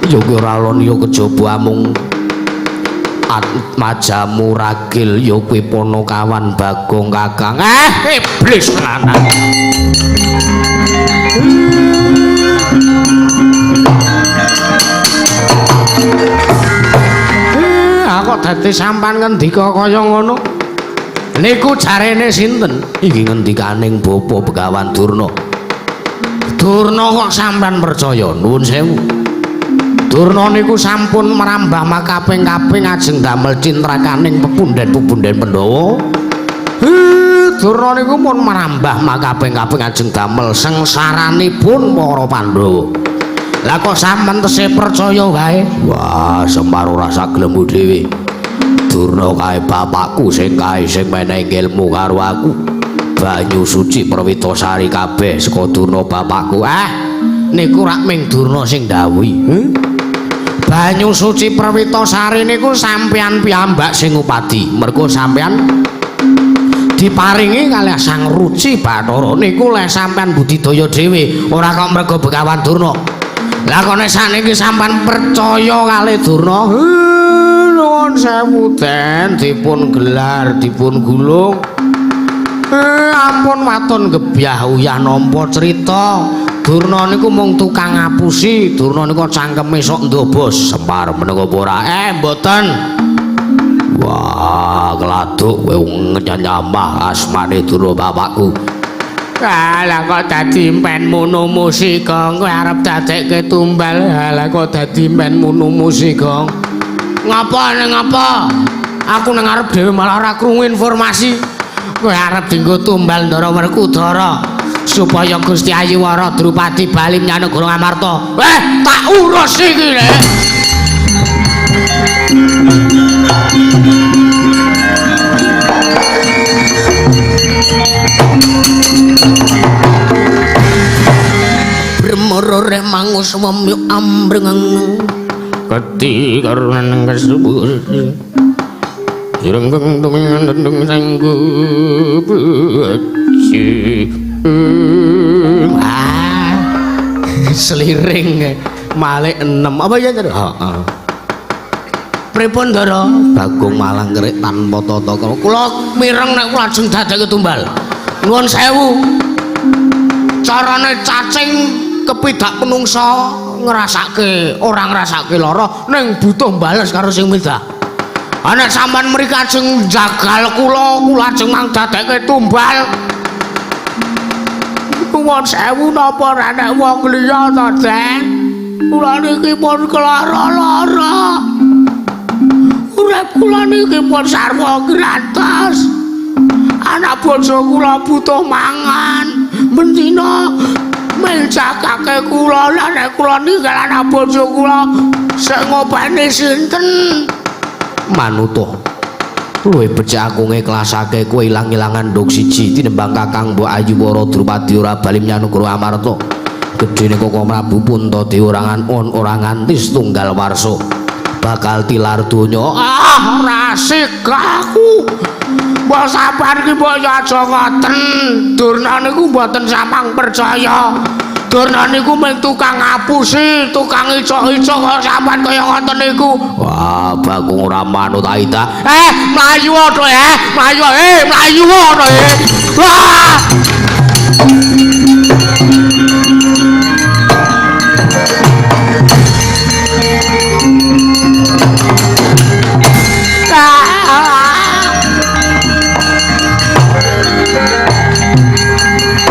S2: ya kuwi ora lon ya kejaba amung atmajamu ragil ya kuwi Ponokawan Bagong Kakang. Iblis lanang. Kok dadi sampan ngendika kaya ngono? Niku jarene sinten? Iki ngendikaning Bapa Begawan Durna. Durna kok sampean percaya? Nuwun sewu. Durna niku sampun merambah makaping-kaping ajeng damel cintrakaning pepunden-pepunden Pandhawa. Durna niku pun merambah makaping-kaping ajeng damel sengsaranipun para Pandhawa. Lah kok sampean tesih percaya wae? Wah, Semar ora saglemu dhewe. Durna kae bapakku sing kae sing menehi ilmu karo aku. Banyu suci Perwitasari kabeh saka Durna bapakku. Niku rak ming Durna sing ndhawuhi. Banyu suci Perwitasari niku sampean piyambak sing ngupadi. Mergo sampean diparingi kalih Sang Ruci Bathara niku leh sampean budidaya dhewe, ora kok mergo Begawan Durna. Lah kok nek sakniki sampean percaya kalih Durna? Nuwun sewu den, dipun gelar, dipun gulung. Ampun waton gebyah uyah nampa crita. Durna niku mung tukang ngapusi, Durna niku cangkeme sok ndobos. Semar meneng apa ora? Mboten. Wah, keladuk kowe nyamah asmane Durna bapakku. Alah kok dadi impenmu numusi, Gong. Kowe arep dadekke tumbal. Alah kok dadi impenmu numusi, Gong. Ngapa ning ngapa? Aku nang arep dhewe malah ora krungu informasi. Kowe arep dienggo tumbal Ndara Werkudara supaya Gusti Ayu Wara Drupadi bali menyang negara Ngamarta. Tak urus iki, Lek. Bremoro remangus wemyu ambreng keti karunan kasubur sirengeng tumingan tendung sanggu beci. Seliring malik 6 apa ya tadi? Heeh. Pripun Ndara? Bagong Malang kerik tanpa tata krama. Kula mireng nek kula ajeng dadekke tumbal. Nuwun sewu. Carane cacing kepidak menungsa ngrasake ora ngrasake lara ning butuh bales karo sing midah. Ana sampean mriki ajeng jagal kula, kula ajeng mang dadekke tumbal. Nuwun sewu napa ora nek wong liya to, Den? Kula niki pun kelara-lara. Urip kula niki
S1: niki pun sarwa gratis. Anak bojo kula butuh mangan. Bendina menjakake kula lan nek kula ninggal anak bojo kula sing ngopeni sinten?
S2: Manuta. Luwih becik aku ngiklasake kowe ilang-ilangan nduk siji tinembang Kakang Mbok Ayu Wara Drupadi ora bali menyang negara Amarta. Gedene Koko Prabu Puntadewa ora nganti setunggal warsa bakal tilar donya.
S1: Ah, ora asik aku. Mbok sampean iki mbok ya aja ngoten. Durna niku mboten samang percaya. Durna niku mung tukang ngapusi, tukang icok-icok kok sampean kaya ngoten niku.
S2: Wah, Bagong ora manut Aida.
S1: Mlayu to mlayu mlayu to Wah!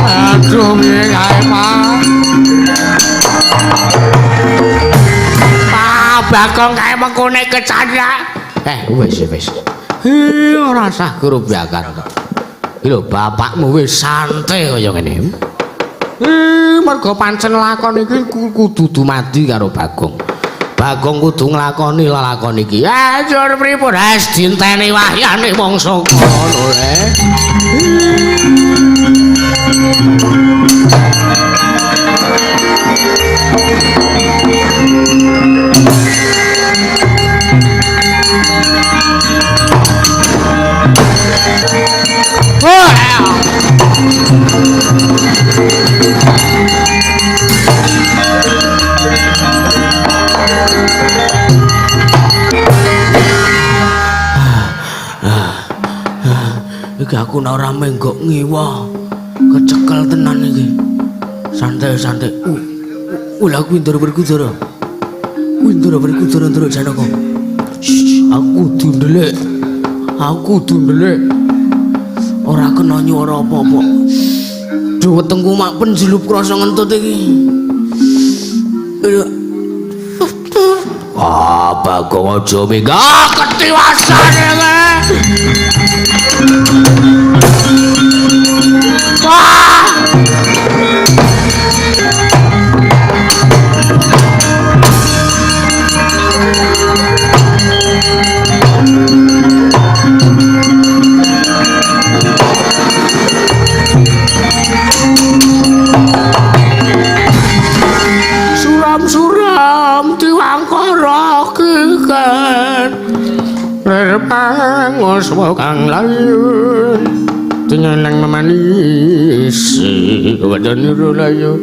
S1: Aduh, piye kae, Pak? Pak Bagong kae mengkone kecandhak.
S2: Wis wis. Ora usah grobyakan kok. Iki lho bapakmu wis santai kaya ngene. Mergo pancen lakon iki kudu dumadi karo Bagong. Bagong kudu nglakoni lelakon iki.
S1: Jur pripun?
S2: Wis dinteni wahyane wong saka ngono le. Iki aku ora menggok ngiwa. Kecekel tenan iki. Santai-santai. Lah kuwi Ndara Werkudara. Kuwi Ndara Werkudara Ndara Janaka. Aku kudu ndelik. Aku kudu ndelik. Ora kena nyuara apa-apa. Duh wetengku mak penjelup krasa ngentut iki. Ah, Bagong aja minggah
S1: ketiwasan iki. Wah! Suram-suram diwangkara kiken.
S3: Lir panguswa kang layu tinyelang memanis wadon layu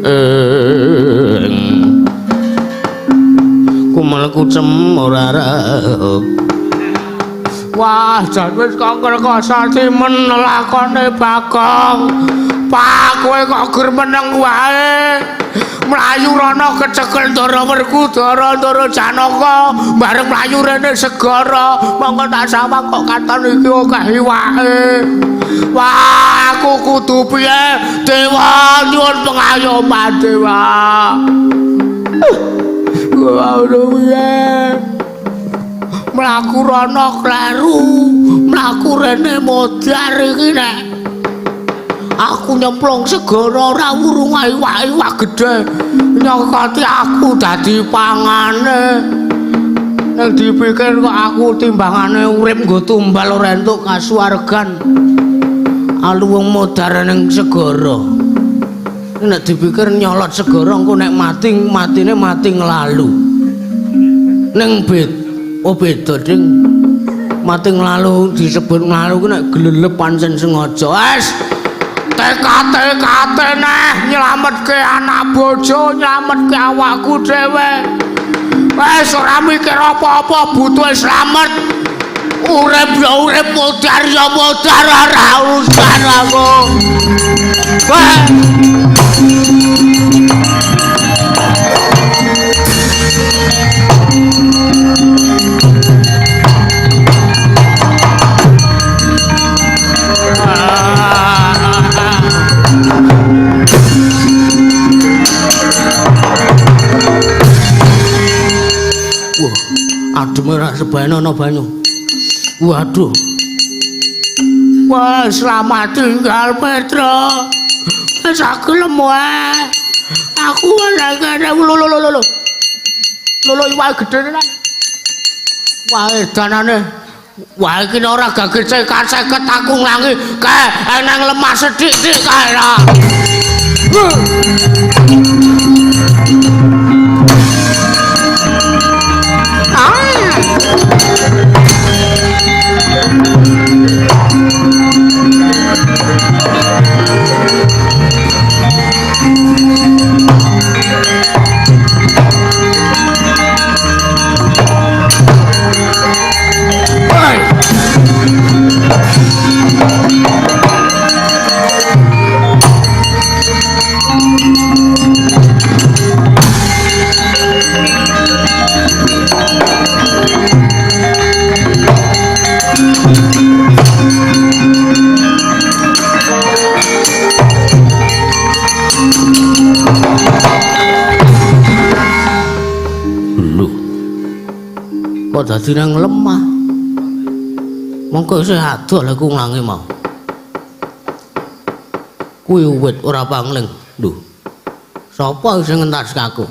S2: kumel kucem ora raup.
S1: Wah, jan wis kok ngrekoso timen lakone Bagong. Pak, kowe kok gur meneng wae. Mlayu rono kecekel Ndara Werkudara, Ndara Janaka, bareng mlayu rene segara. Monggo tak sawang kok katon iki akeh iwake. Wah, aku kudu piye? Dewa nyuwun pengayoman dewa. Wah, piye? Mlaku rono kleru, mlaku rene modar iki nek aku nyemplung segara ora wurung iwak-iwak gedhe nyokoti aku dadi pangane. Nek dipikir kok aku timbangane urip nggo tumbal ora entuk kasuwargan. Aluwung modar ning segara. Nek dipikir nyolot segara engko nek mati matine mati nglalu. Ning oh beda ding. Mati nglalu disebut nglalu ku nek glelep pancen sengaja. Wes tekate neh nyelametke anak bojo, nyelametke awakku dhewe. Wes ora mikir apa-apa, butuh slamet. Urip ya urip, modar ya modar, ora urusan aku. Wah.
S2: Wah, ademe ra sebane ana banyu.
S1: Waduh. Wah, selamat tinggal Petro. Wis aku gelem wae. Aku ora kene lho lho lho lho. Lho iwake gedhe tenan. Wah, danane. Wah, iki ora gage cekat-ceket aku nglangi kae eneng lemah sethik-thik kae ra. Lho. Kok dadi nang lemah? Mongko isih adoh lha ku nglangi mau. Kuwi wit ora pangling. Lho. Sapa sing ngentas aku?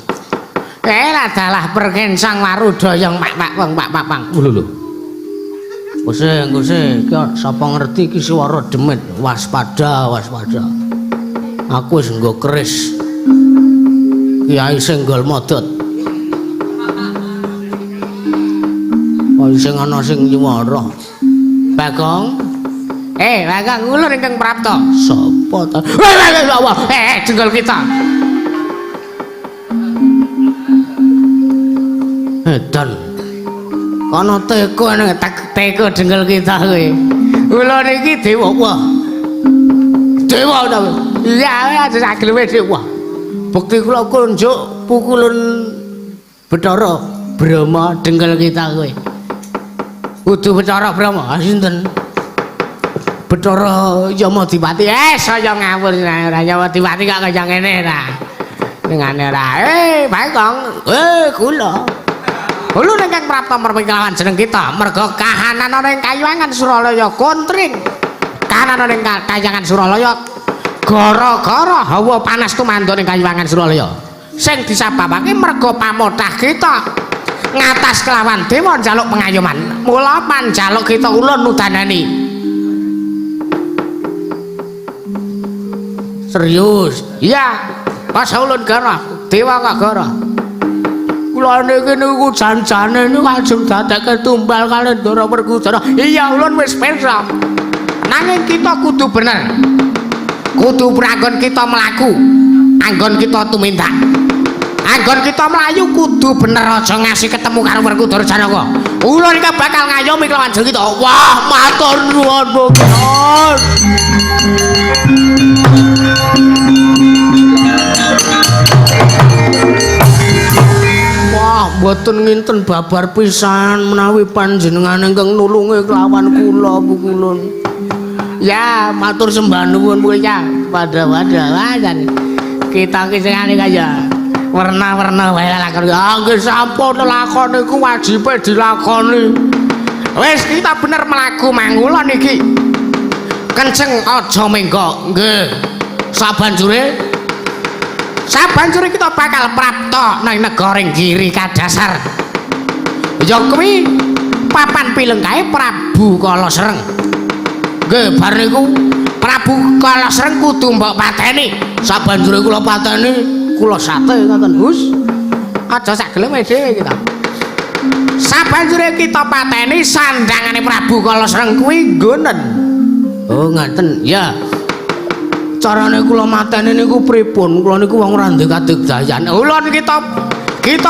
S1: Dalah perkensang warudayang pak-pak wong pak-pak pang. Lho lho. Kuse kuse iki sapa ngerti iki swara demit. Waspada, waspada. Aku wis nggo keris. Kiai Senggol Modot. Oh sing ana sing nyuwara. Bagong. Bagong ulun ingkang prapta. Sapa ta? Jenggol kita. Edan. Ana teko nang teko jenggol kita kowe. Ulun iki dewa. Wah. Dewa ta. Iya, aja sak geleme dewa. Bukti kula kunjuk pukulun Bathara Brahma dengkel kita kowe. Kudu Bathara Brahma, sinten? Bathara Yamadipati. Saya ngawur ora Yamadipati kok kaya ngene ta. Ngene ora. Bagong. Kula. Ulun ingkang prapta merping kelawan jeneng kita merga kahanan ana ing Kayuwangan Suralaya kontring. Kahanan ana ing Kayuwangan Suralaya gara-gara hawa panas tumandha ing Kayuwangan Suralaya. Sing disababake merga pamothah kita ngatas kelawan dewa njaluk pengayoman. Mula panjaluk kita ulun nudanani. Serius? Iya. Pas ulun gara, dewa kok gara. Kula niki niku jan-jane niku ajeng dadekke tumbal kalih Ndara Werkudara. Iya, ulun wis pirsa. Nanging kita kudu bener. Kudu pranggon kita mlaku, anggon kita tumindak. Anggon kita mlayu kudu bener aja ngasih ketemu karo Werkudara Janaka. Ulun iki bakal ngayomi kelawan jeneng kita. Wah, matur nuwun, Bung. Wah, mboten nginten babar pisan menawi panjenengan ingkang nulungi kelawan kula pukulun. Ya, matur sembah nuwun Bu ya. Padha-padha wajan. Kita iki sing ane kaya werna-werna wae lakon. Ah, nggih sampun lakon iku wajibe dilakoni. Wis kita bener mlaku mangulon iki. Kenceng aja menggo. Nggih. Sabanjure kita bakal prapta nang negara Giri Kadasar. Ya kuwi papan pilengkae Prabu Kala Sreng. Nggih, bar niku Prabu Kala Sreng kudu mbok pateni. Sabanjure kula pateni, kula sate ngoten, Gus. Aja sak geleme dhewe kita. Sabanjure kita pateni sandangane Prabu Kala Sreng kuwi nggonen. Oh, ngaten. Ya. Carane kula mateni niku pripun? Kula niku wong ora ndek kadigdayan. Ulun kita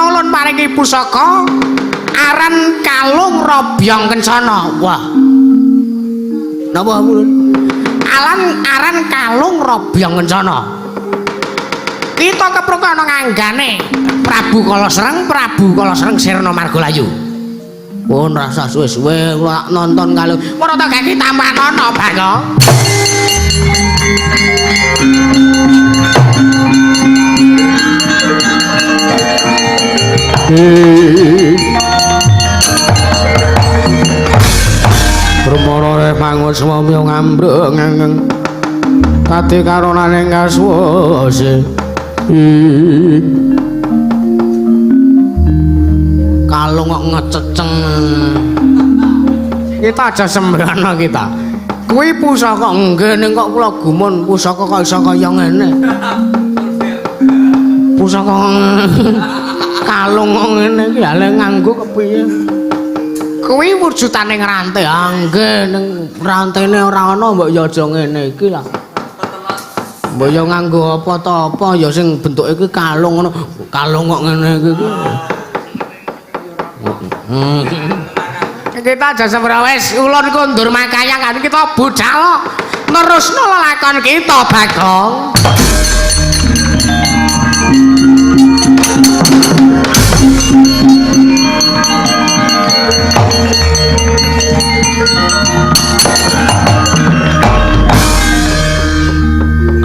S1: ulun paringi pusaka aran kalung robyong kencana. Wah. Napa ulun? Aran kalung robyong kencana. Kita kepruk ana nganggane Prabu Kala Sreng, Prabu Kala Sreng sirna margalayu. Pun rasa suwe-suwe kula nonton kalung. Ora tak gaki tambah nono, Bagong. Kang Swami ngambreng ngeng kate karonane kasuwase. Kalung kok ngececeng. Kita aja sembrana kita. Kuwi pusaka nggih ning kok kula gumun pusaka kok iso kaya ngene. Pusaka kalung kok ngene iki lha nganggo kepiye? Kuwi wujudane ngrante. Ah nggih ning rantene ora ana mbok ya aja ngene iki lah. Mbok ya nganggo apa ta apa ya sing bentuke iki kalung ngono. Kalung kok ngene iki. Kita aja sembrono wis ulun kondur makayangan kita budal nerusno lelakon kita Bagong.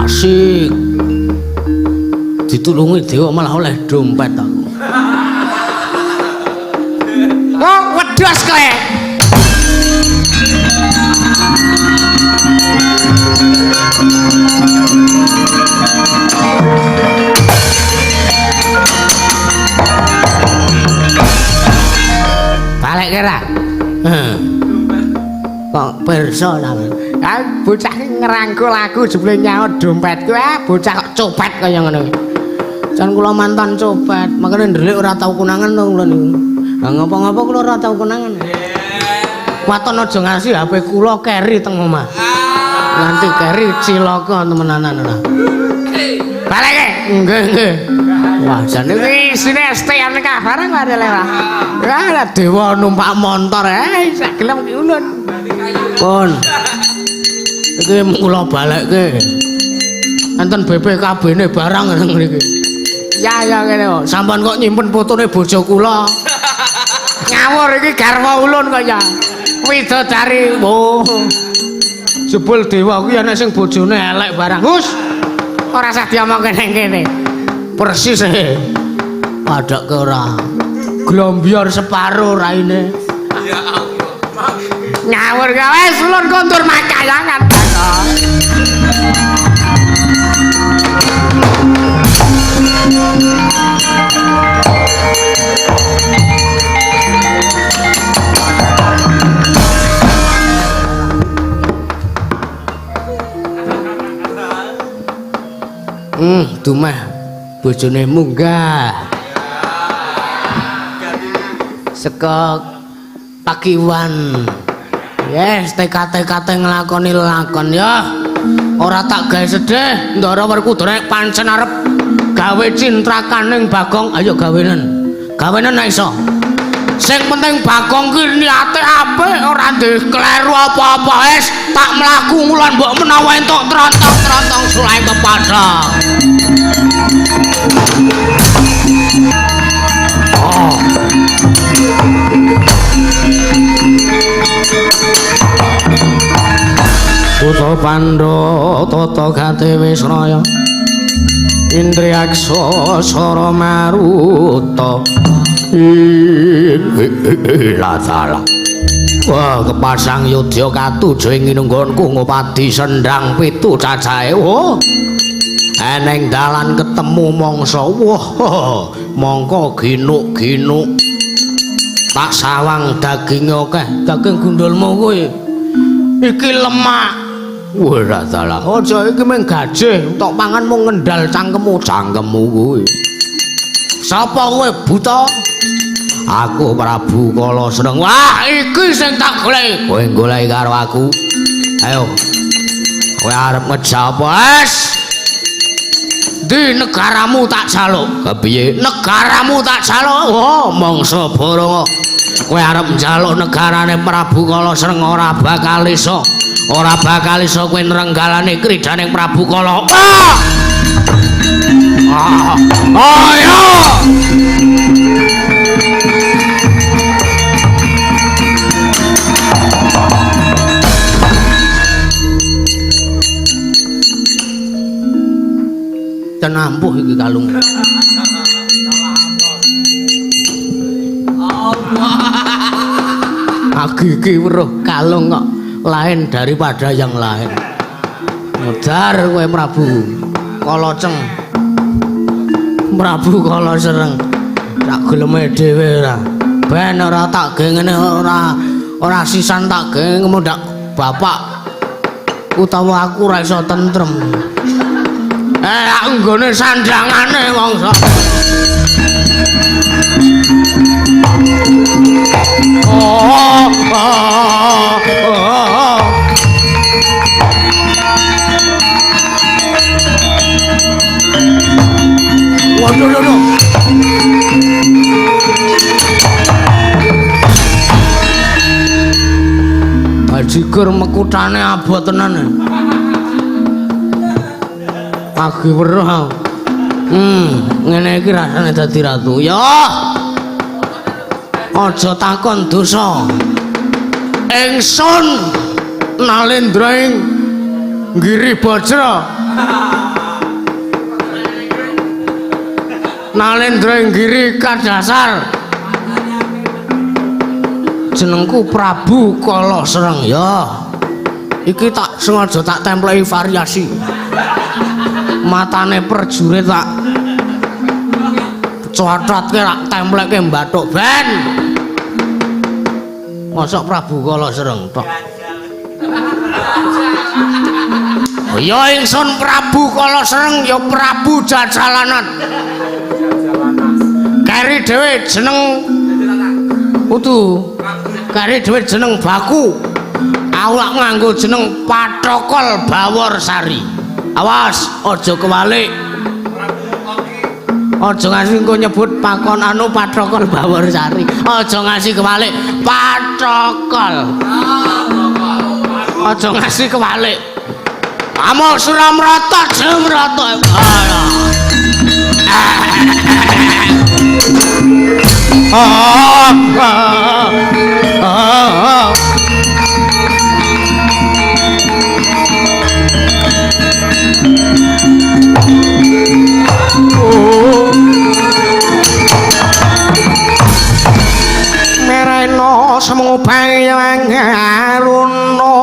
S1: Asik. Ditulungi dewa malah oleh dompet aku. Oh, wedhus kowe. Balik kira. Kok pirsa sampean? Ah, bocah ngerangkul aku jebule nyaut dompetku. Ah, bocah kok copet kaya ngono iki. Jan kula mantan copet, makane ndelik ora tau konangan to kula niku. Lah ngopo-ngopo kula ora tau konangan. Waton aja ngasih HP kula keri teng omah. Nganti keri cilaka temenanan ora. Balik ke? Nggih, nggih. Wah, jane iki isine STNK bareng wae lho. Wah, dewa numpak montor sak gelem ki ulun. Pun. Iki kula balekke. Enten BPKB-ne barang nang mriki. Ya ya ngene kok. Sampeyan kok nyimpen fotone bojo kula. Ngawur iki garwa ulun kok ya. Widodari. Oh. Jebul dewa kuwi ana sing bojone elek barang. Hus. Ora usah diomongke ning kene. Persis e. Padake ora. Glombior separo raine.
S4: Ya Allah.
S1: Ngawur gawe wis ulun kondur makayangan. Dumeh bojone munggah. Saka pakiwan. Yes, TK-TK nglakoni lakon ya. Ora tak gawe sedih, Ndara Werkudara pancen arep gawe cintrakaning Bagong, ayo gawenen. Gawenen nek iso. Sing penting Bagong ki niate apik, ora ndek kleru apa-apa. Wis tak mlaku ngulon mbok menawa entuk trontong-trontong sulai kepada. Oh. Putra Pandhawa tata gate wis raya. Indriyaksa sara maruta. Latala. Wah, kepasang yudya katuju ing nggonku ngopadi sendang pitu cacahe. Oh. Eneng dalan ketemu mangsa. Wah, mangka ginuk-ginuk. Tak sawang daginge akeh, daging gundulmu kuwi. Iki lemak. Wah, dalah. Aja iki mung gajih, tok pangan mung ngendal cangkemmu, cangkemmu kuwi. Sapa kowe buta? Aku Prabu Kala Sreng. Wah, iki sing tak goleki. Kowe goleki karo aku. Ayo. Kowe arep ngejak apa? Es. Di negaramu tak jaluk. Kepiye? Negaramu tak jaluk. Oh, mangsa Baranga. Kowe arep njaluk negarane Prabu Kala Sreng ora bakal iso. Ora bakal iso kowe nrenggalane kridaning Prabu Kala. Ah! Ah! Ayo! Tenampuh iki kalung. Aku iki weruh kalung kok Lain daripada yang lain. Modar kowe Prabu Kalaceng. Prabu Kala Sereng. Tak geleme dhewe ora. Ben ora tak gawe ngene ora sisan tak gawe ndak bapak utawa aku ora iso tentrem. Anggone sandangane mongso. Oh, oh, oh. Waduh, waduh. Bajigur mekutane abot tenan. Pagi weruh aku. Ngene iki rasane dadi ratu. Ya. Aja takon dosa. Ingsun Nalendra ing Giri Bajra. Nalendra ing Giri Kadasar. Jenengku Prabu Kala Sereng. Ya. Iki tak sengaja tak templeki variasi. Matane perjurit tak cocotke tak templekke mbathuk ben. Mosok Prabu Kala Sereng tok. Ya ingsun Prabu Kala Sereng ya Prabu Jajalanan. Keri dhewe jeneng utu. Keri dhewe jeneng Baku. Awak nganggo jeneng Pathokol Baworsari. Awas, aja kewalik. Aja ngasih engko nyebut pakon anu Pathokol Baworsari. Aja ngasih kewalik Pathokol. Aja ngasih kewalik. Amo Suramrata Jemrata.
S3: Mereno semubayang aruna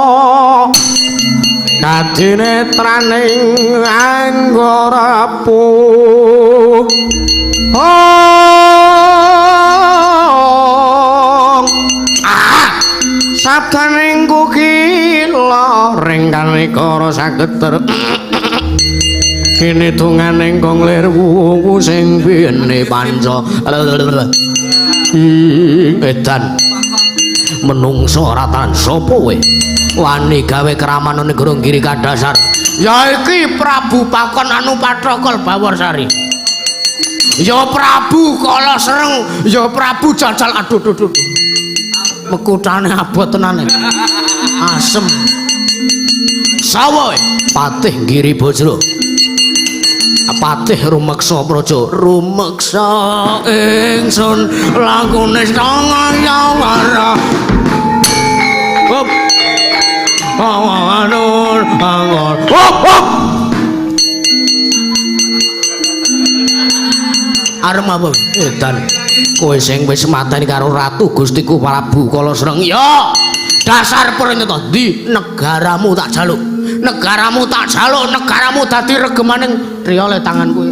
S3: kadinetraning anggara puh. Sabdaning kukila ring kanikara saged kene dunganing kong lir wuwu sing bene panca edan
S1: menungso ora tan sapa kowe wani gawe keraman negara Giri Kadasar. Ya iki Prabu Pakon anu Pathokol Baworsari. Ya Prabu Kala Sereng, ya Prabu Jajal. Aduh duh duh. Mekutane abot tenane. Asem. Sawa Patih Giri Bajra. Patih rumeksa praja, rumeksa ingsun lakune sanga. Hop. Awanun angor. Hop hop. Arep apa? Edan. Kowe sing wis mateni karo ratu Gustiku Prabu Kala Sereng. Ya. Dasar pernyata ndi negaramu tak jaluk. Negaramu tak jaluk, negaramu dadi regemaning riyole tanganku.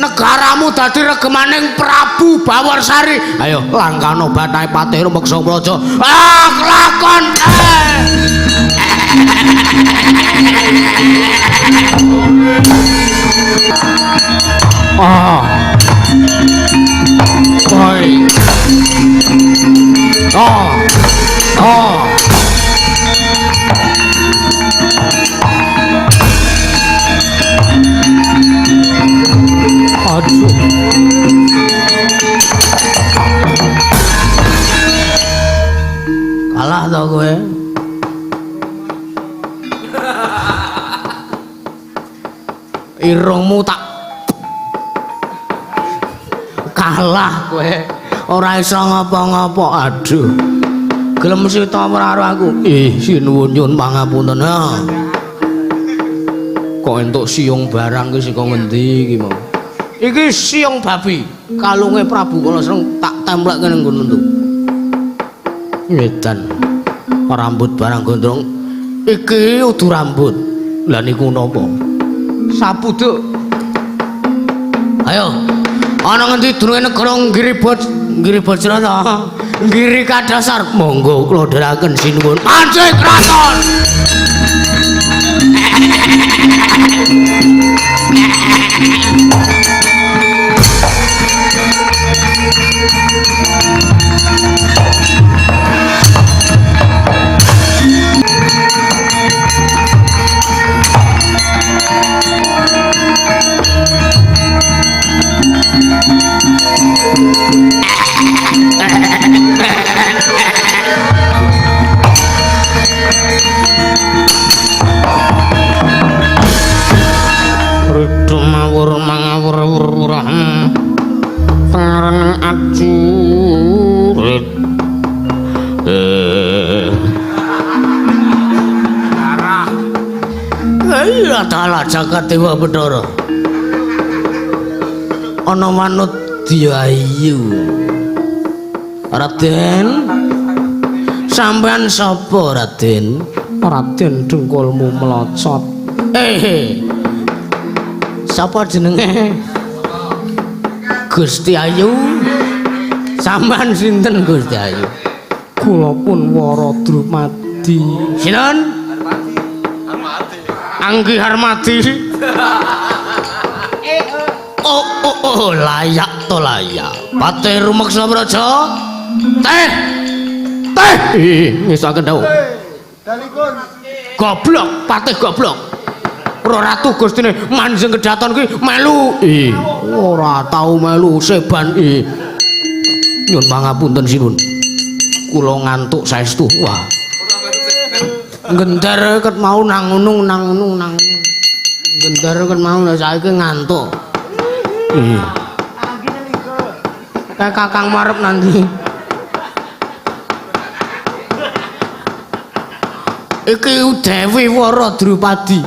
S1: Negaramu dadi regemaning Prabu Baworsari. Ayo langkano bathae Patih Rumeksa Praja. Ah, kelakon.
S3: Ah. Oi. Ah. Ah. Aduh.
S1: Kalah to kowe. Irungmu tak kalah kowe. Ora iso ngapa-ngapa. Aduh. Gelem sita ora karo aku. Ih, sinuwun nyuwun pangapunten. Kok entuk siung barang ki saka ngendi iki mau? Iki siung babi, kalunge Prabu Kala Sereng tak templekke ning nggon entuk.
S2: Ngedan. Rambut barang gondrong. Iki udu rambut. Lah niku napa?
S3: Sapu, Duk.
S2: Ayo. Ana ngendi durunge negara Nggiri Bajra ta? Nggiri Kadasar. Monggo kula dherekaken sinuwun. Manjing kraton. Ridu mawur mangawur wur Tengareng ajurit. Iya dalah jagat dewa Bathara. Ana manut Diayu. Raden, sampean sapa Raden?
S3: Raden dengkulmu melocot.
S2: Sapa jenenge? Gusti Ayu. Sampean sinten Gusti Ayu?
S3: Kula pun Wara Drupadi.
S2: Sinten? Anggi Harmadi. Oh, oh, oh, layak to layak. Patih rumeksa praja. Teh. Teh. Ngesaken dawuh. Goblok, patih goblok. Ora ratu gustine manjing kedaton kuwi melu. Ora tau melu seban. Nyun pangapunten sinuwun. Kula ngantuk saestu. Wah. Gender ket mau nang ngono nang ngono nang. Gender ket mau lah saiki ngantuk. Kayak kakang marep nanti. Iki Dewi Wara Drupadi.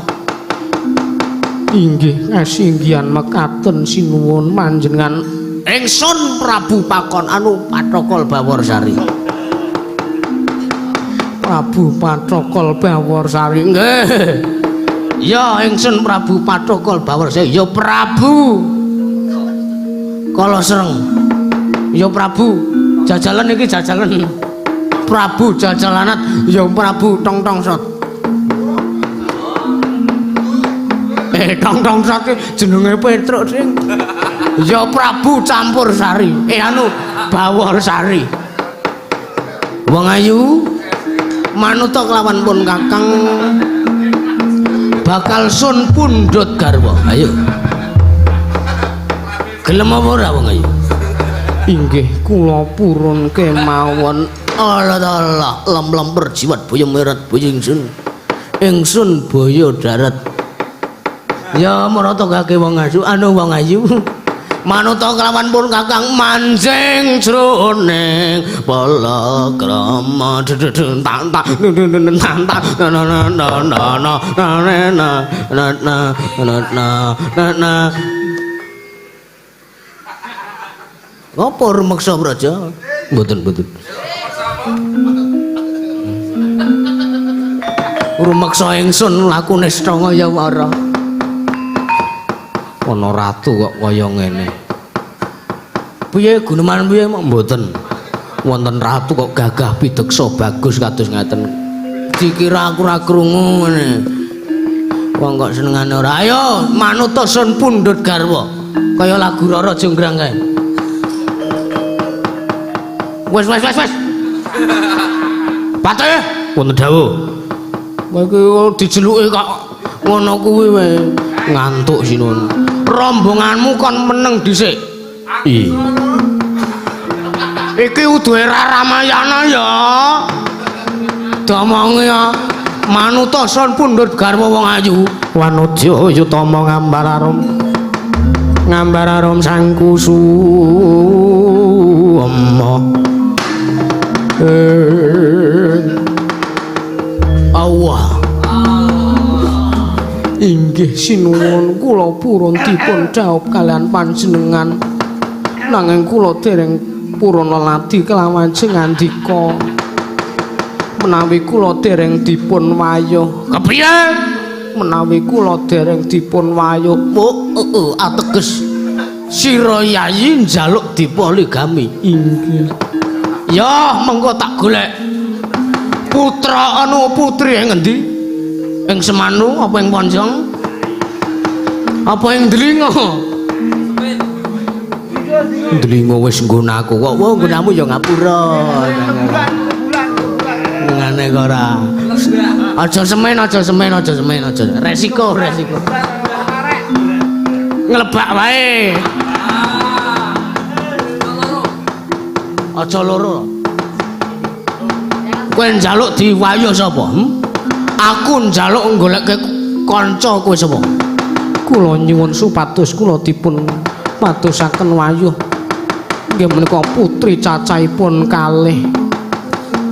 S3: Inggih kasinggihan mekaten sinuwun panjenengan
S2: ingsun Prabu Pakon anu Pathokol Baworsari.
S3: Prabu Pathokol Baworsari.
S2: Nggih. Ya ingsun Prabu Pathokol Baworsari. Ya Prabu. Kala sereng. Ya Prabu, jajalan iki jajalan. Prabu jajalanat ya Prabu tong tong sot. Tong tong sot jenenge Petruk sing. Ya Prabu campur sari. Anu Baworsari. Wong ayu manuta kelawan pun kakang bakal sun pundhut garwa. Ayo. Gelem apa ora wong ayu?
S3: Inggih kula purun kemawon.
S2: Allah Allah, lem-lem perjiwat boyo merat boyo ingsun. Ingsun boyo darat. Ya marata kake wong ayu, anu wong ayu. Manuta kelawan pun kakang manjing jroning palakrama tak tak tak na na na na na na na na na na. Apa rumeksa praja? Mboten mboten. Rumeksa ingsun lakune setanga ya wara. Ana ratu kok kaya ngene. Piye guneman piye mboten. Wonten ratu kok gagah pideksa bagus kados ngaten. Dikira aku ora krungu ngene. Wong kok senengane ora. Ayo manuta sun pundhut garwa. Kaya lagu Rara Jonggrang kae. Wes wes wes wes. Patih wonten dawuh. Kowe iki dijeluki kok ngono kuwi wae. Ngantuk sinuwun. Rombonganmu kon meneng dhisik. Iki udu era Ramayana ya. Domongi ya. Manuta sun pundhut garwa wong ayu.
S3: Wanudya yutama ngambar arum. Ngambar arum sang kusuma.
S2: Allah.
S3: Inggih sinuwun kula purun dipun dhaup kalian panjenengan. Nanging kula dereng purun leladi kelawan jeng ngandika. Menawi kula dereng dipun wayuh.
S1: Kepiye?
S3: Menawi kula dereng dipun wayuh.
S1: Oh, ateges sira yayi njaluk dipoligami.
S3: Inggih.
S1: Ya, mengko tak golek putra anu putri ing ngendi? Ing Semanu apa ing Ponjong? Apa ing Dlingo? Dlingo wis nggon aku kok. Wah, nggonamu ya ngapura. Ngene kok ora. Aja semen, aja semen, aja semen, aja. Resiko, resiko. Nglebak wae. Aja loro. Kowe njaluk diwayuh sapa? Aku njaluk goleke kanca kowe sapa?
S3: Kula nyuwun supados kula dipun padosaken wayuh. Nggih menika putri cacahipun kalih.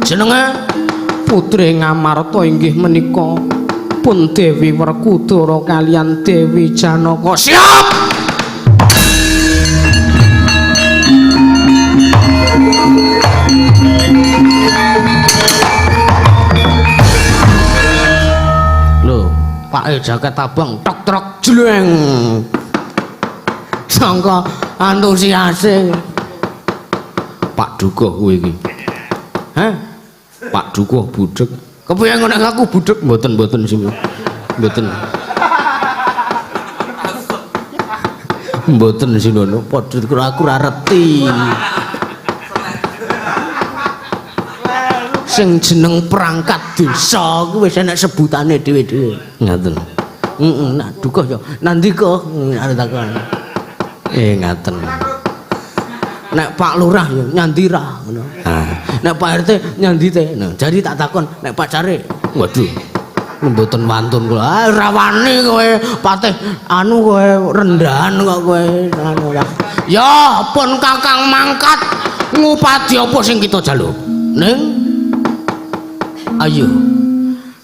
S1: Jenenge
S3: Putri Ngamarta inggih menika pun Dewi Werkudara kaliyan Dewi Janaka.
S1: Siap. Lho, Pak jaket abang tok trok jleng. Sangka antusiase.
S2: Pak Dukuh kuwi iki.
S1: Hah?
S2: Pak Dukuh budheg.
S1: Kepiye ngono aku budheg?
S2: Mboten-mboten sing. Mboten. Mboten sinono padha aku ora reti.
S1: Sing jeneng perangkat desa kuwi wis enek sebutane dhewe-dhewe.
S2: Ngaten.
S1: Heeh, nah dukuh ya nandika arep takon.
S2: Ngaten.
S1: Nek Pak Lurah ya nyandira ngono. Nek Pak RT nyandite. Nah, jadi tak takon nek Pak Care.
S2: Waduh. Mboten wantun kula.
S1: Ah, ora wani kowe patih anu kowe rendahan kok kowe anu ora. Ya pun Kakang mangkat ngupadi apa sing kita jaluk. Ning ayo.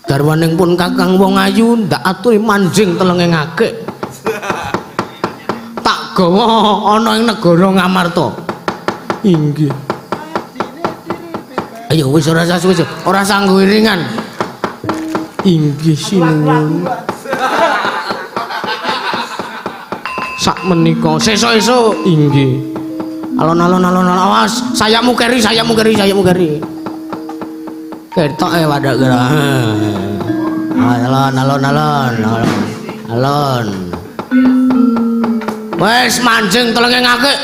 S1: Garwaning pun Kakang wong ayu ndak aturi manjing telenge ngakik. Tak gawa ana ing negara Ngamarta.
S3: Inggih.
S1: Ayo wis ora usah suwe, ora usah nggo iringan.
S3: Inggih sinuwun. Sak menika
S1: sesuk-esuk
S3: inggih.
S1: Alon-alon alon-alon awas, sayapmu keri, sayapmu keri, sayapmu keri. Ketoke wadak kira. Alon alon alon alon. Alon. Wis manjing telenge ngakik.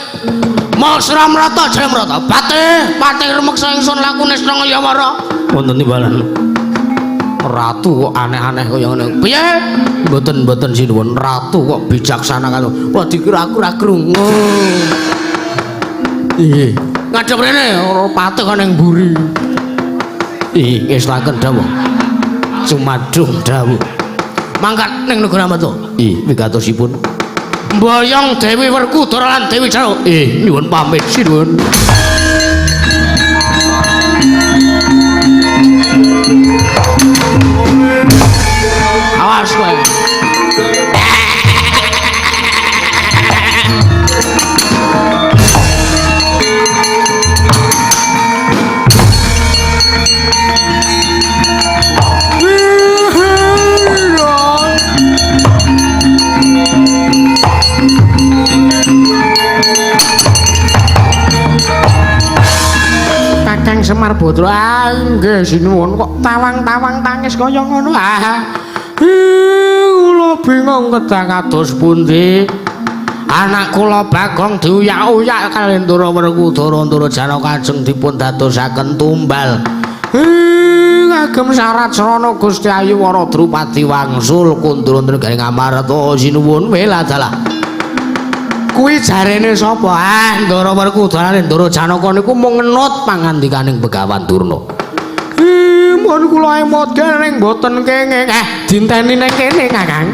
S1: Mosra mrata jaya mrata. Patih, patih rumeksa ingsun laku nisna ngayawara.
S2: Wonten timbalan.
S1: Ratu kok aneh-aneh kaya ngene. Piye?
S2: Mboten-mboten sinuwun,
S1: ratu kok bijaksana karo. Wah dikira aku ora krungu.
S2: Inggih.
S1: Ngadep rene ora patih kok ning mburi.
S2: Ih, ngeslaken dawuh. Sumadung dawuh.
S1: Mangkat ning negara Ngamarta.
S2: Ih, wigatosipun.
S1: Mboyong Dewi Werkudara lan Dewi Janaka.
S2: Nyuwun pamit sinuwun.
S1: Awas kowe. Kakang Semar Bodro, nggih sinuwun kok tawang-tawang tangis kaya ngono. Kula bingung kedah kados pundi. Anak kula Bagong diuyak-uyak kaliyan Ndara Werkudara Ndara Janaka ajeng dipun dadosaken tumbal. Kagem syarat srana Gusti Ayu Wara Drupadi wangsul kundur negari Ngamarta sinuwun weladalah. Kuwi jarene sapa? Ndara Werkudara Ndara Janaka niku mung ngenut pangandikaning Begawan Durna. Mun kula emot ning mboten kenging. Dinteni ning kene, Kakang.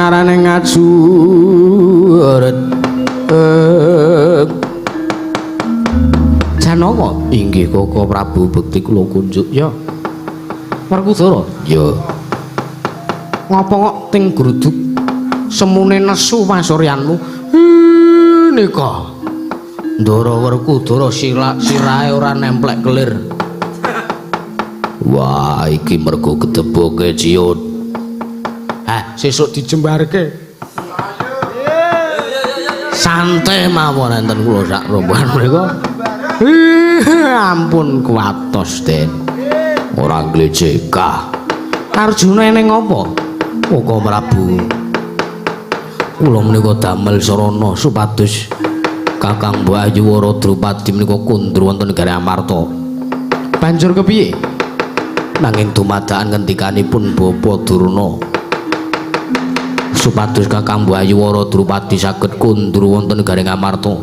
S3: ngarane ngajuret.
S2: Janaka, inggih Koko Prabu bekti kula kunjuk. Ya. Werkudara. Ya.
S3: Ngapa kok ting gruduk semune nesu pasuryanmu?
S2: Nika. Ndara Werkudara sirahe ora nemplek kelir. Wah, iki mergo gedeboke ciut.
S3: Ah, sesuk dijembarke.
S2: Santai mawon enten kula sak rombongan mriku. Ampun kuwatos, Den. Ora nglecekah.
S3: Arjuna ning apa?
S2: Koko Prabu. Kula menika damel sarana supados Kakang Mbok Ayu Wara Drupadi menika kondur wonten negari Amarta.
S3: Banjur kepiye?
S2: Nanging dumadakan ngendikanipun Bapa Durna supados Kakang Mbok Ayu Wara Drupadi saged kondur wonten negari Amarta,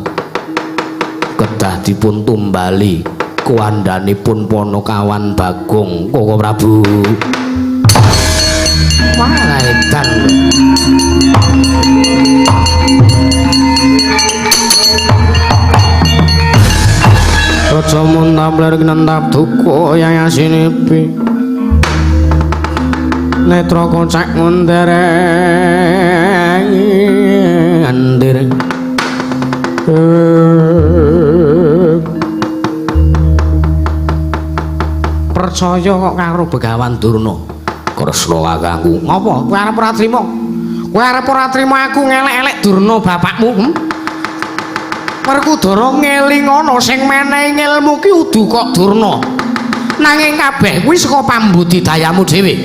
S2: kedah dipun tumbali kuwandhanipun Panakawan Bagong Koko Prabu. Wah, edan.
S3: Raja muntah nentap duka yayasinipi netra kocak ngundereng andir. Percaya kok karo
S2: Begawan Durna. Kresna kakangku.
S3: Ngopo? Kowe arep ora trima? Kowe arep ora trima aku ngelek-elek Durna bapakmu? Werkudara ngelingono sing menehi ngelmu ki udu kok Durna. Nanging kabeh kuwi saka pambudidayamu dhewe.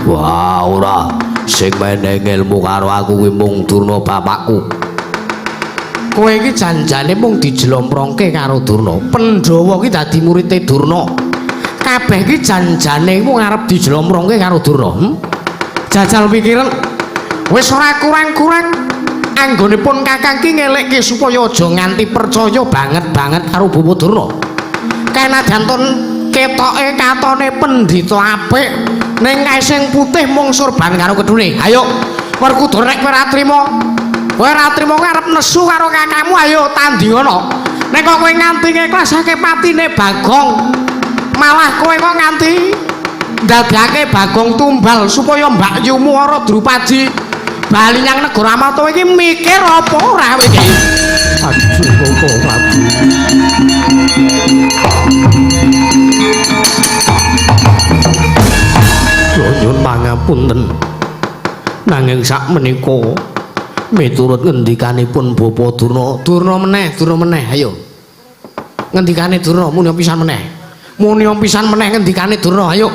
S2: Wah, ora. Sing menehi ngelmu karo aku kuwi mung Durna bapakku.
S3: Kowe iki janjane mung dijlomprongke karo Durna. Pandhawa ki dadi murite Durna. Kabeh iki janjane mung arep dijlomprongke karo Durna. Jajal pikiran wis ora kurang-kurang anggonipun kakang ki ngelekke supaya aja nganti percaya banget-banget karo Bapa Durna. Kanajan ton ketoke katone pendhita apik ning kae sing putih mung surban karo kedune. Ayo Werkudara nek kowe ora trima, kowe ora trima arep nesu karo kakangmu, ayo tandingana. Nek kok kowe nganti ngeklasake patine Bagong, malah kowe kok nganti ndadekake Bagong tumbal supaya mbakyumu Wara Drupadi bali nyang negara Amarta iki mikir apa ora kowe iki?
S2: Aduh Koko Prabu. Nyuwun pangapunten. Nanging sak menika miturut ngendikanipun Bapa Durna,
S3: Durna meneh, Durna meneh, ayo. Ngendikane Durna muni pisan meneh. Muni pisan meneh ngendikane Durna, ayo.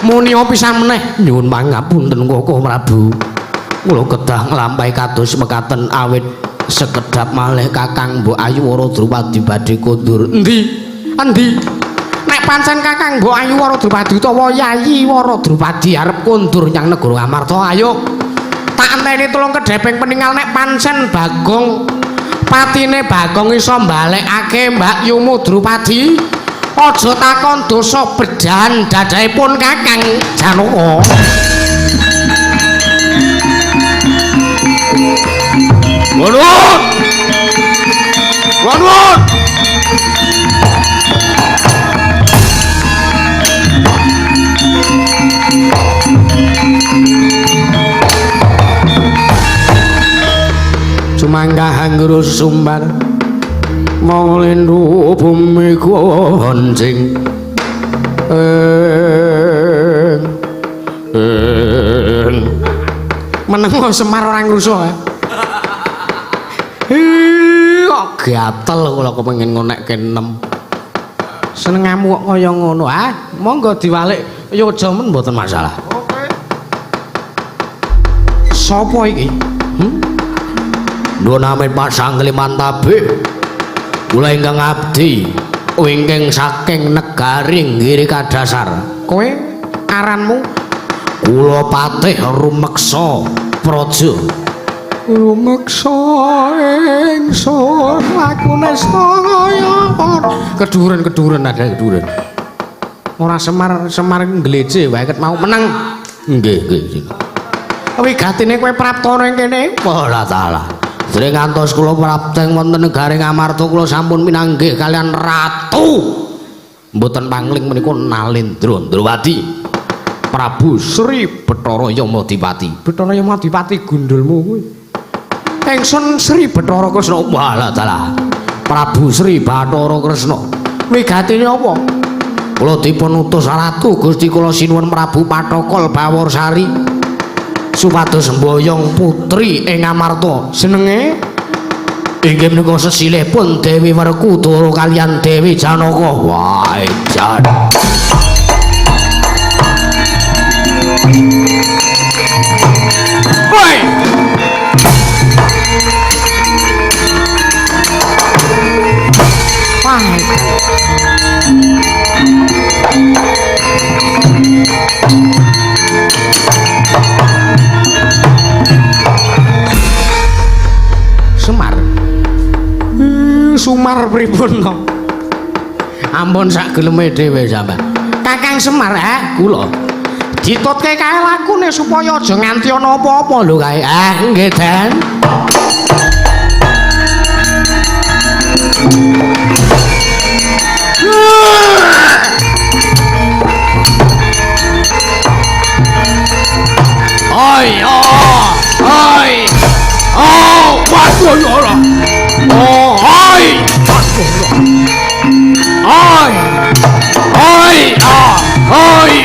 S3: Muni pisan meneh.
S2: Nyuwun pangapunten Koko Prabu. Kula kedah nglampahi kados mekaten awit sekedhap malih Kakang Mbok Ayu Wara Drupadi badhe kondur.
S3: Endi? Endi? Nek pancen Kakang Mbok Ayu Wara Drupadi utawa Yayi Wara Drupadi arep kondur nyang negara Amarta, ayo. Tak enteni tulung kedheping peninggal nek pancen Bagong patine Bagong iso mbalekake mbakyumu Drupadi. Aja takon dosa bedan dadahipun Kakang Janaka.
S2: Nuwun. Nuwun.
S3: Sumangga hangguru sumbar mong lindu bumi goncing. Meneng Semar ora ngrusuh. Kok gatel kula kepengin ngonekke 6. Senengamu kok kaya ngono, ah? Monggo diwalik ya aja men
S2: mboten masalah.
S3: Oke. Sopo iki?
S2: Nuwun amit pasang limantabe. Kula ingkang abdi wingking saking negari Giri Kadasar.
S3: Kowe aranmu?
S2: Kula Patih Rumeksa Praja.
S3: Rumeksa ingsun laku nestaya.
S2: Keduren-keduren ada keduren.
S3: Ora Semar, Semar nglece wae ket mau menang.
S2: Nggih, nggih.
S3: Wigatine kowe prapta ning kene?
S2: Ora talah. Jere ngantos kula prapteng wonten negari Ngamarta kula sampun pinanggih kalian ratu. Mboten pangling menika Nalendra Ndrawati. Prabu Sri Bathara Yamadipati.
S3: Bathara Yamadipati gundulmu kuwi. Ingsun Sri Bathara Kresna.
S2: Walah dalah. Prabu Sri Bathara Kresna.
S3: Wigatine apa?
S2: Kula dipun utus ratu Gusti kula sinuwun Prabu Pathokol Baworsari supados mboyong putri ing Ngamarta.
S3: Jenenge
S2: inggih menika sesilihipun Dewi Werkudara kaliyan Dewi Janaka. Wah, edan.
S3: Woi. Wah.
S2: Semar.
S3: Sumar pripun to?
S2: Ampun sak geleme dhewe sampean.
S3: Kakang Semar,
S2: kula
S3: ditutke kae lakune supaya aja nganti ana apa-apa
S2: lho kae. Nggih, Den. Oi, oh, oi. Oh, waduh ya ora. Oh, oi. Oi. Oi, ah, oi.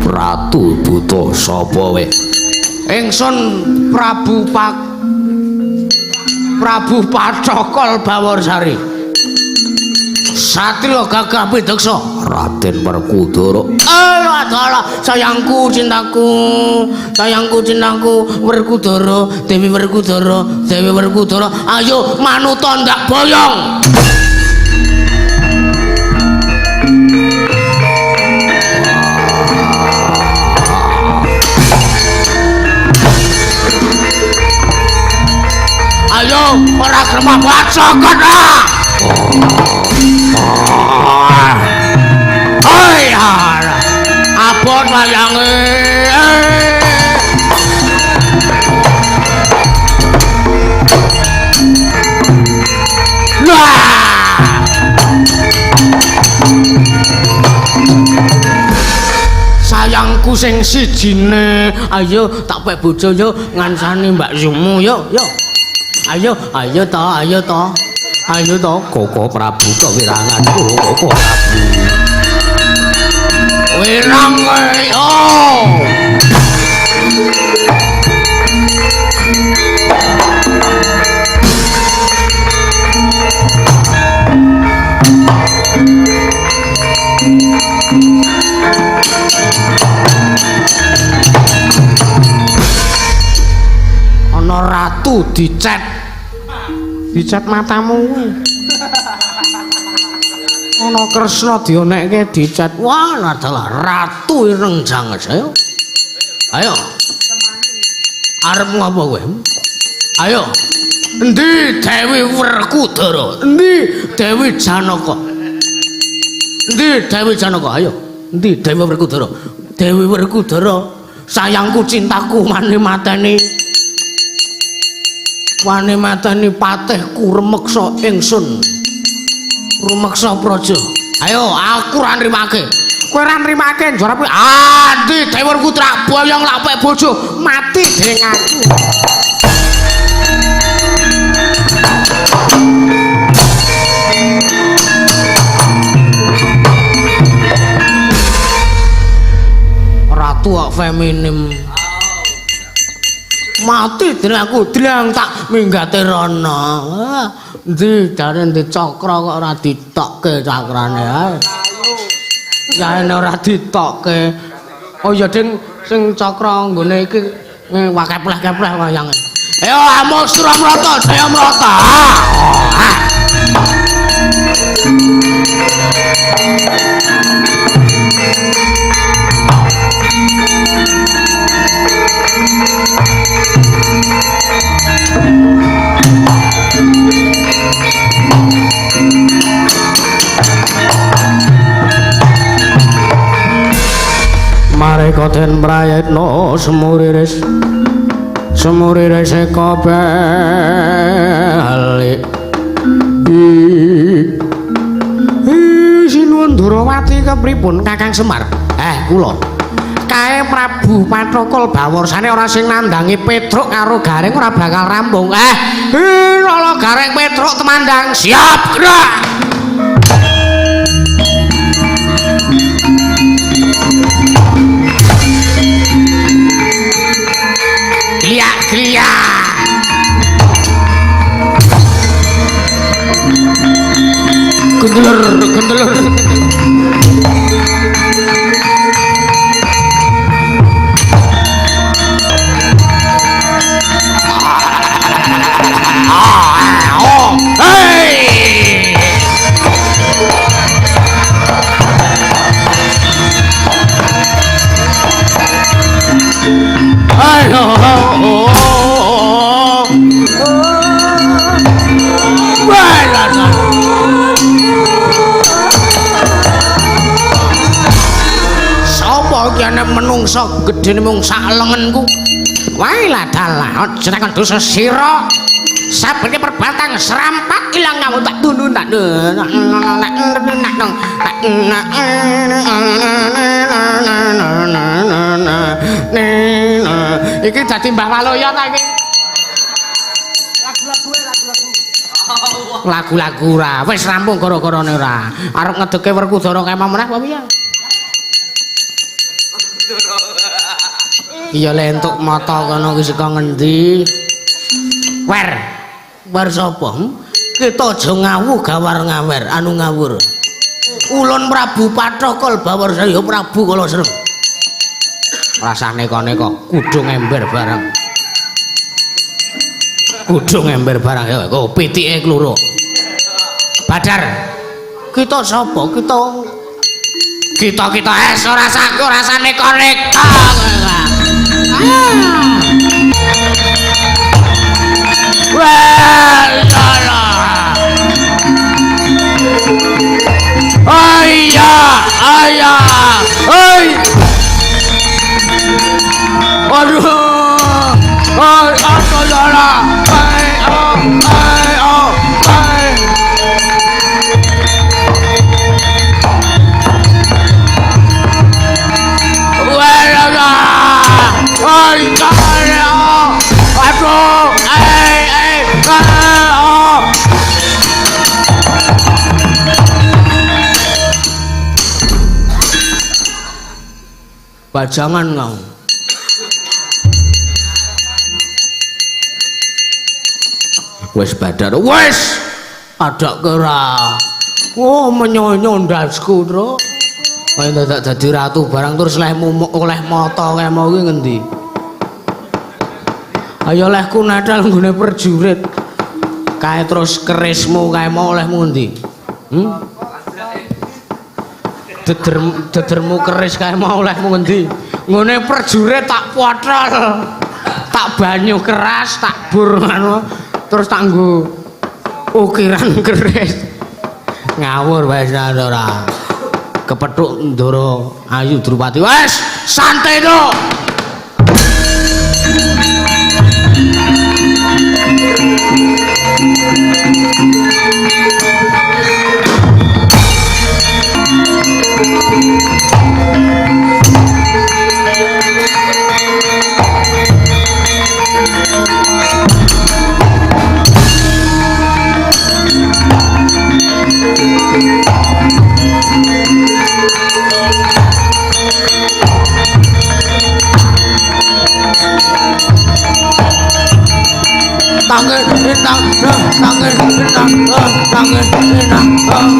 S2: Ratu buta sapa we? Ingsun Prabu Prabu Pathokol Baworsari. Satria gagah pideksa Raden Werkudara. Alah, sayangku cintaku, sayangku cintaku Werkudara, Dewi Werkudara, Dewi Werkudara, ayo manuta ndak boyong. Ayo ora gremah bacokot ah. Oi, abot wayange. Lah. Sayangku sing sijine, ayo tak pek bojo yo ngansani Mbak Yumu yo yo. Ayo, ayo to, ayo to. Ayo to, Koko Prabu kok wirangan, Koko Prabu. Wirang oh. Ana ratu dicet.
S3: Dicet matamu. Ana Kresna dionekke dicet.
S2: Wah, adalah ratu ireng janges. Ayo. Ayo. Arep ngopo kowe? Ayo. Endi Dewi Werkudara? Endi Dewi Janaka? Endi Dewi Janaka? Ayo. Endi Dewi Werkudara? Dewi Werkudara, sayangku cintaku wani mateni. Wani mateni patihku rumeksa ingsun. Rumeksa praja. Ayo, aku ora nrimake.
S3: Kowe ora nrimake njur aku.
S2: Ah, endi Dewi Werkudara boyong lak pek bojo,
S3: mati dening aku.
S2: Ratu kok feminim. Mati dening aku dlang tak minggate rono. Endi jare endi cakra kok ora ditokke cakrane ae. Yaene ora ditokke.
S1: Oh iya ding sing cakra nggone iki wakepleh-kepleh wayange. Ayo amuk Suramrata, saya mrata.
S2: Mareka den prayitna semuriris semuriris eka balik.
S1: Sinuwun Durawati kepripun Kakang Semar? Kula. Kae Prabu Pathokol bawarsane ora sing nandangi Petruk karo Gareng ora bakal rampung. Lala Gareng Petruk temandang. Siap, gerak. Gliak-gliak. Gendeler, gendeler. Hey! Ayo, sapa iki ana menungsa gedene mung sak lengenku? Wae lah dalah, aja takon dosa sira. Sabene perbatang serampak ilang kamu tak tunun tak iki dadi Mbah Waloyo ta iki? Lagu-lagu ora wis rampung gara-garane ora. Arep ngedeke Werkudara kemah meneh apa piye? Iya le entuk mata kono ki saka ngendi? Wer. Wer sapa? Kita aja ngawuh gawar ngawer anu ngawur. Ulun Prabu Pathokol Bawarsaya Prabu Kalasreng. Rasane neka-neka kudung ember barang. Kudung ember barang ya kok pitike kluruk. Badar. Kita sapa? Kita es ora saku rasane neka-neka. Ayah, ayah, hey, aduh, ay, apa salah, ay, oh, ay, oh, ay. Ay, aduh, ay, ay, oh. Bajangan kau. Wes badar, wes ada kera. Oh menyonyo ndasku, Tru. Kaya dadak dadi ratu barang terus lehmu oleh mata kaya mau ki ngendi? Ayo lehku netel nggone prajurit. Kae terus kerismu kae mau olehmu ngendi? Dedermu keris kae mau olehmu ngendi? Nggone prajurit tak potol. Tak banyu keras, tak bur ngono. Terus tak nggo ukiran keris. Ngawur wae ora. Kepethuk Ndara Ayu Drupadi. Wes, santai to. Tangan tangan tangan tangan tangan.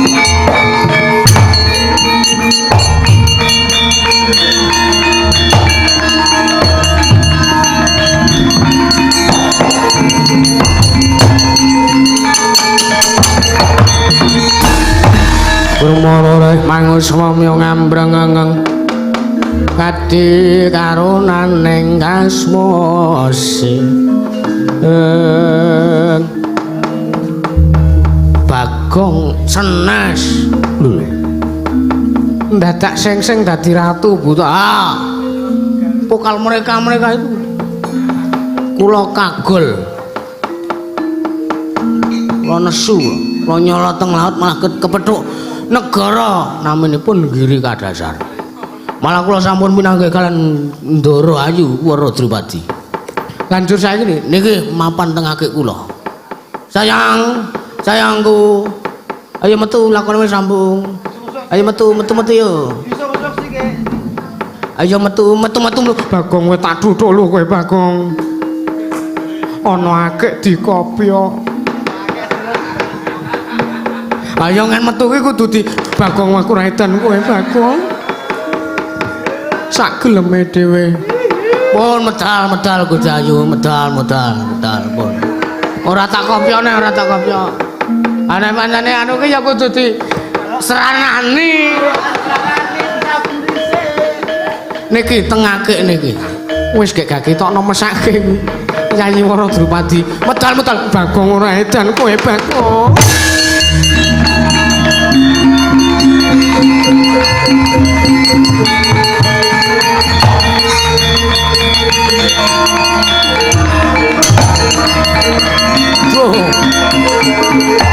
S3: dadi karunaning kasmose.
S1: Bagong senes. Lho.
S3: Ndadak sing-sing dadi ratu buta.
S1: Ah. Pokal mereka-mereka itu. Kula kagol. Kula nesu, kula nyolot teng laut malah kepethuk negara naminipun Giri Kadasar. Malah kula sampun pinanggih kalian Ndara Ayu Wara Drupadi.
S3: Lanjut saiki
S1: niki mapan teng akik kula. Sayang, sayangku. Ayo metu lakone wis rampung. Ayo metu, metu metu yo. Ayo metu, metu metu.
S3: Bagong kowe tak thuthuk lho kowe Bagong. Ana akik dikopyo. Ayo ngen metu ki kudu di Bagong aku ra edan kowe Bagong. Sak geleme dhewe.
S1: Pun medal medal Gusti Ayu, medal medal medal pun. Ora tak kopyone, ora tak kopyo. Ana pancene anu ki ya kudu di seranani. Niki tengake niki.
S3: Wis gek gak ketokno mesake. Yayi Wara Drupadi,
S1: medal-medal
S3: Bagong ora edan kowe Bagong.
S1: Oh.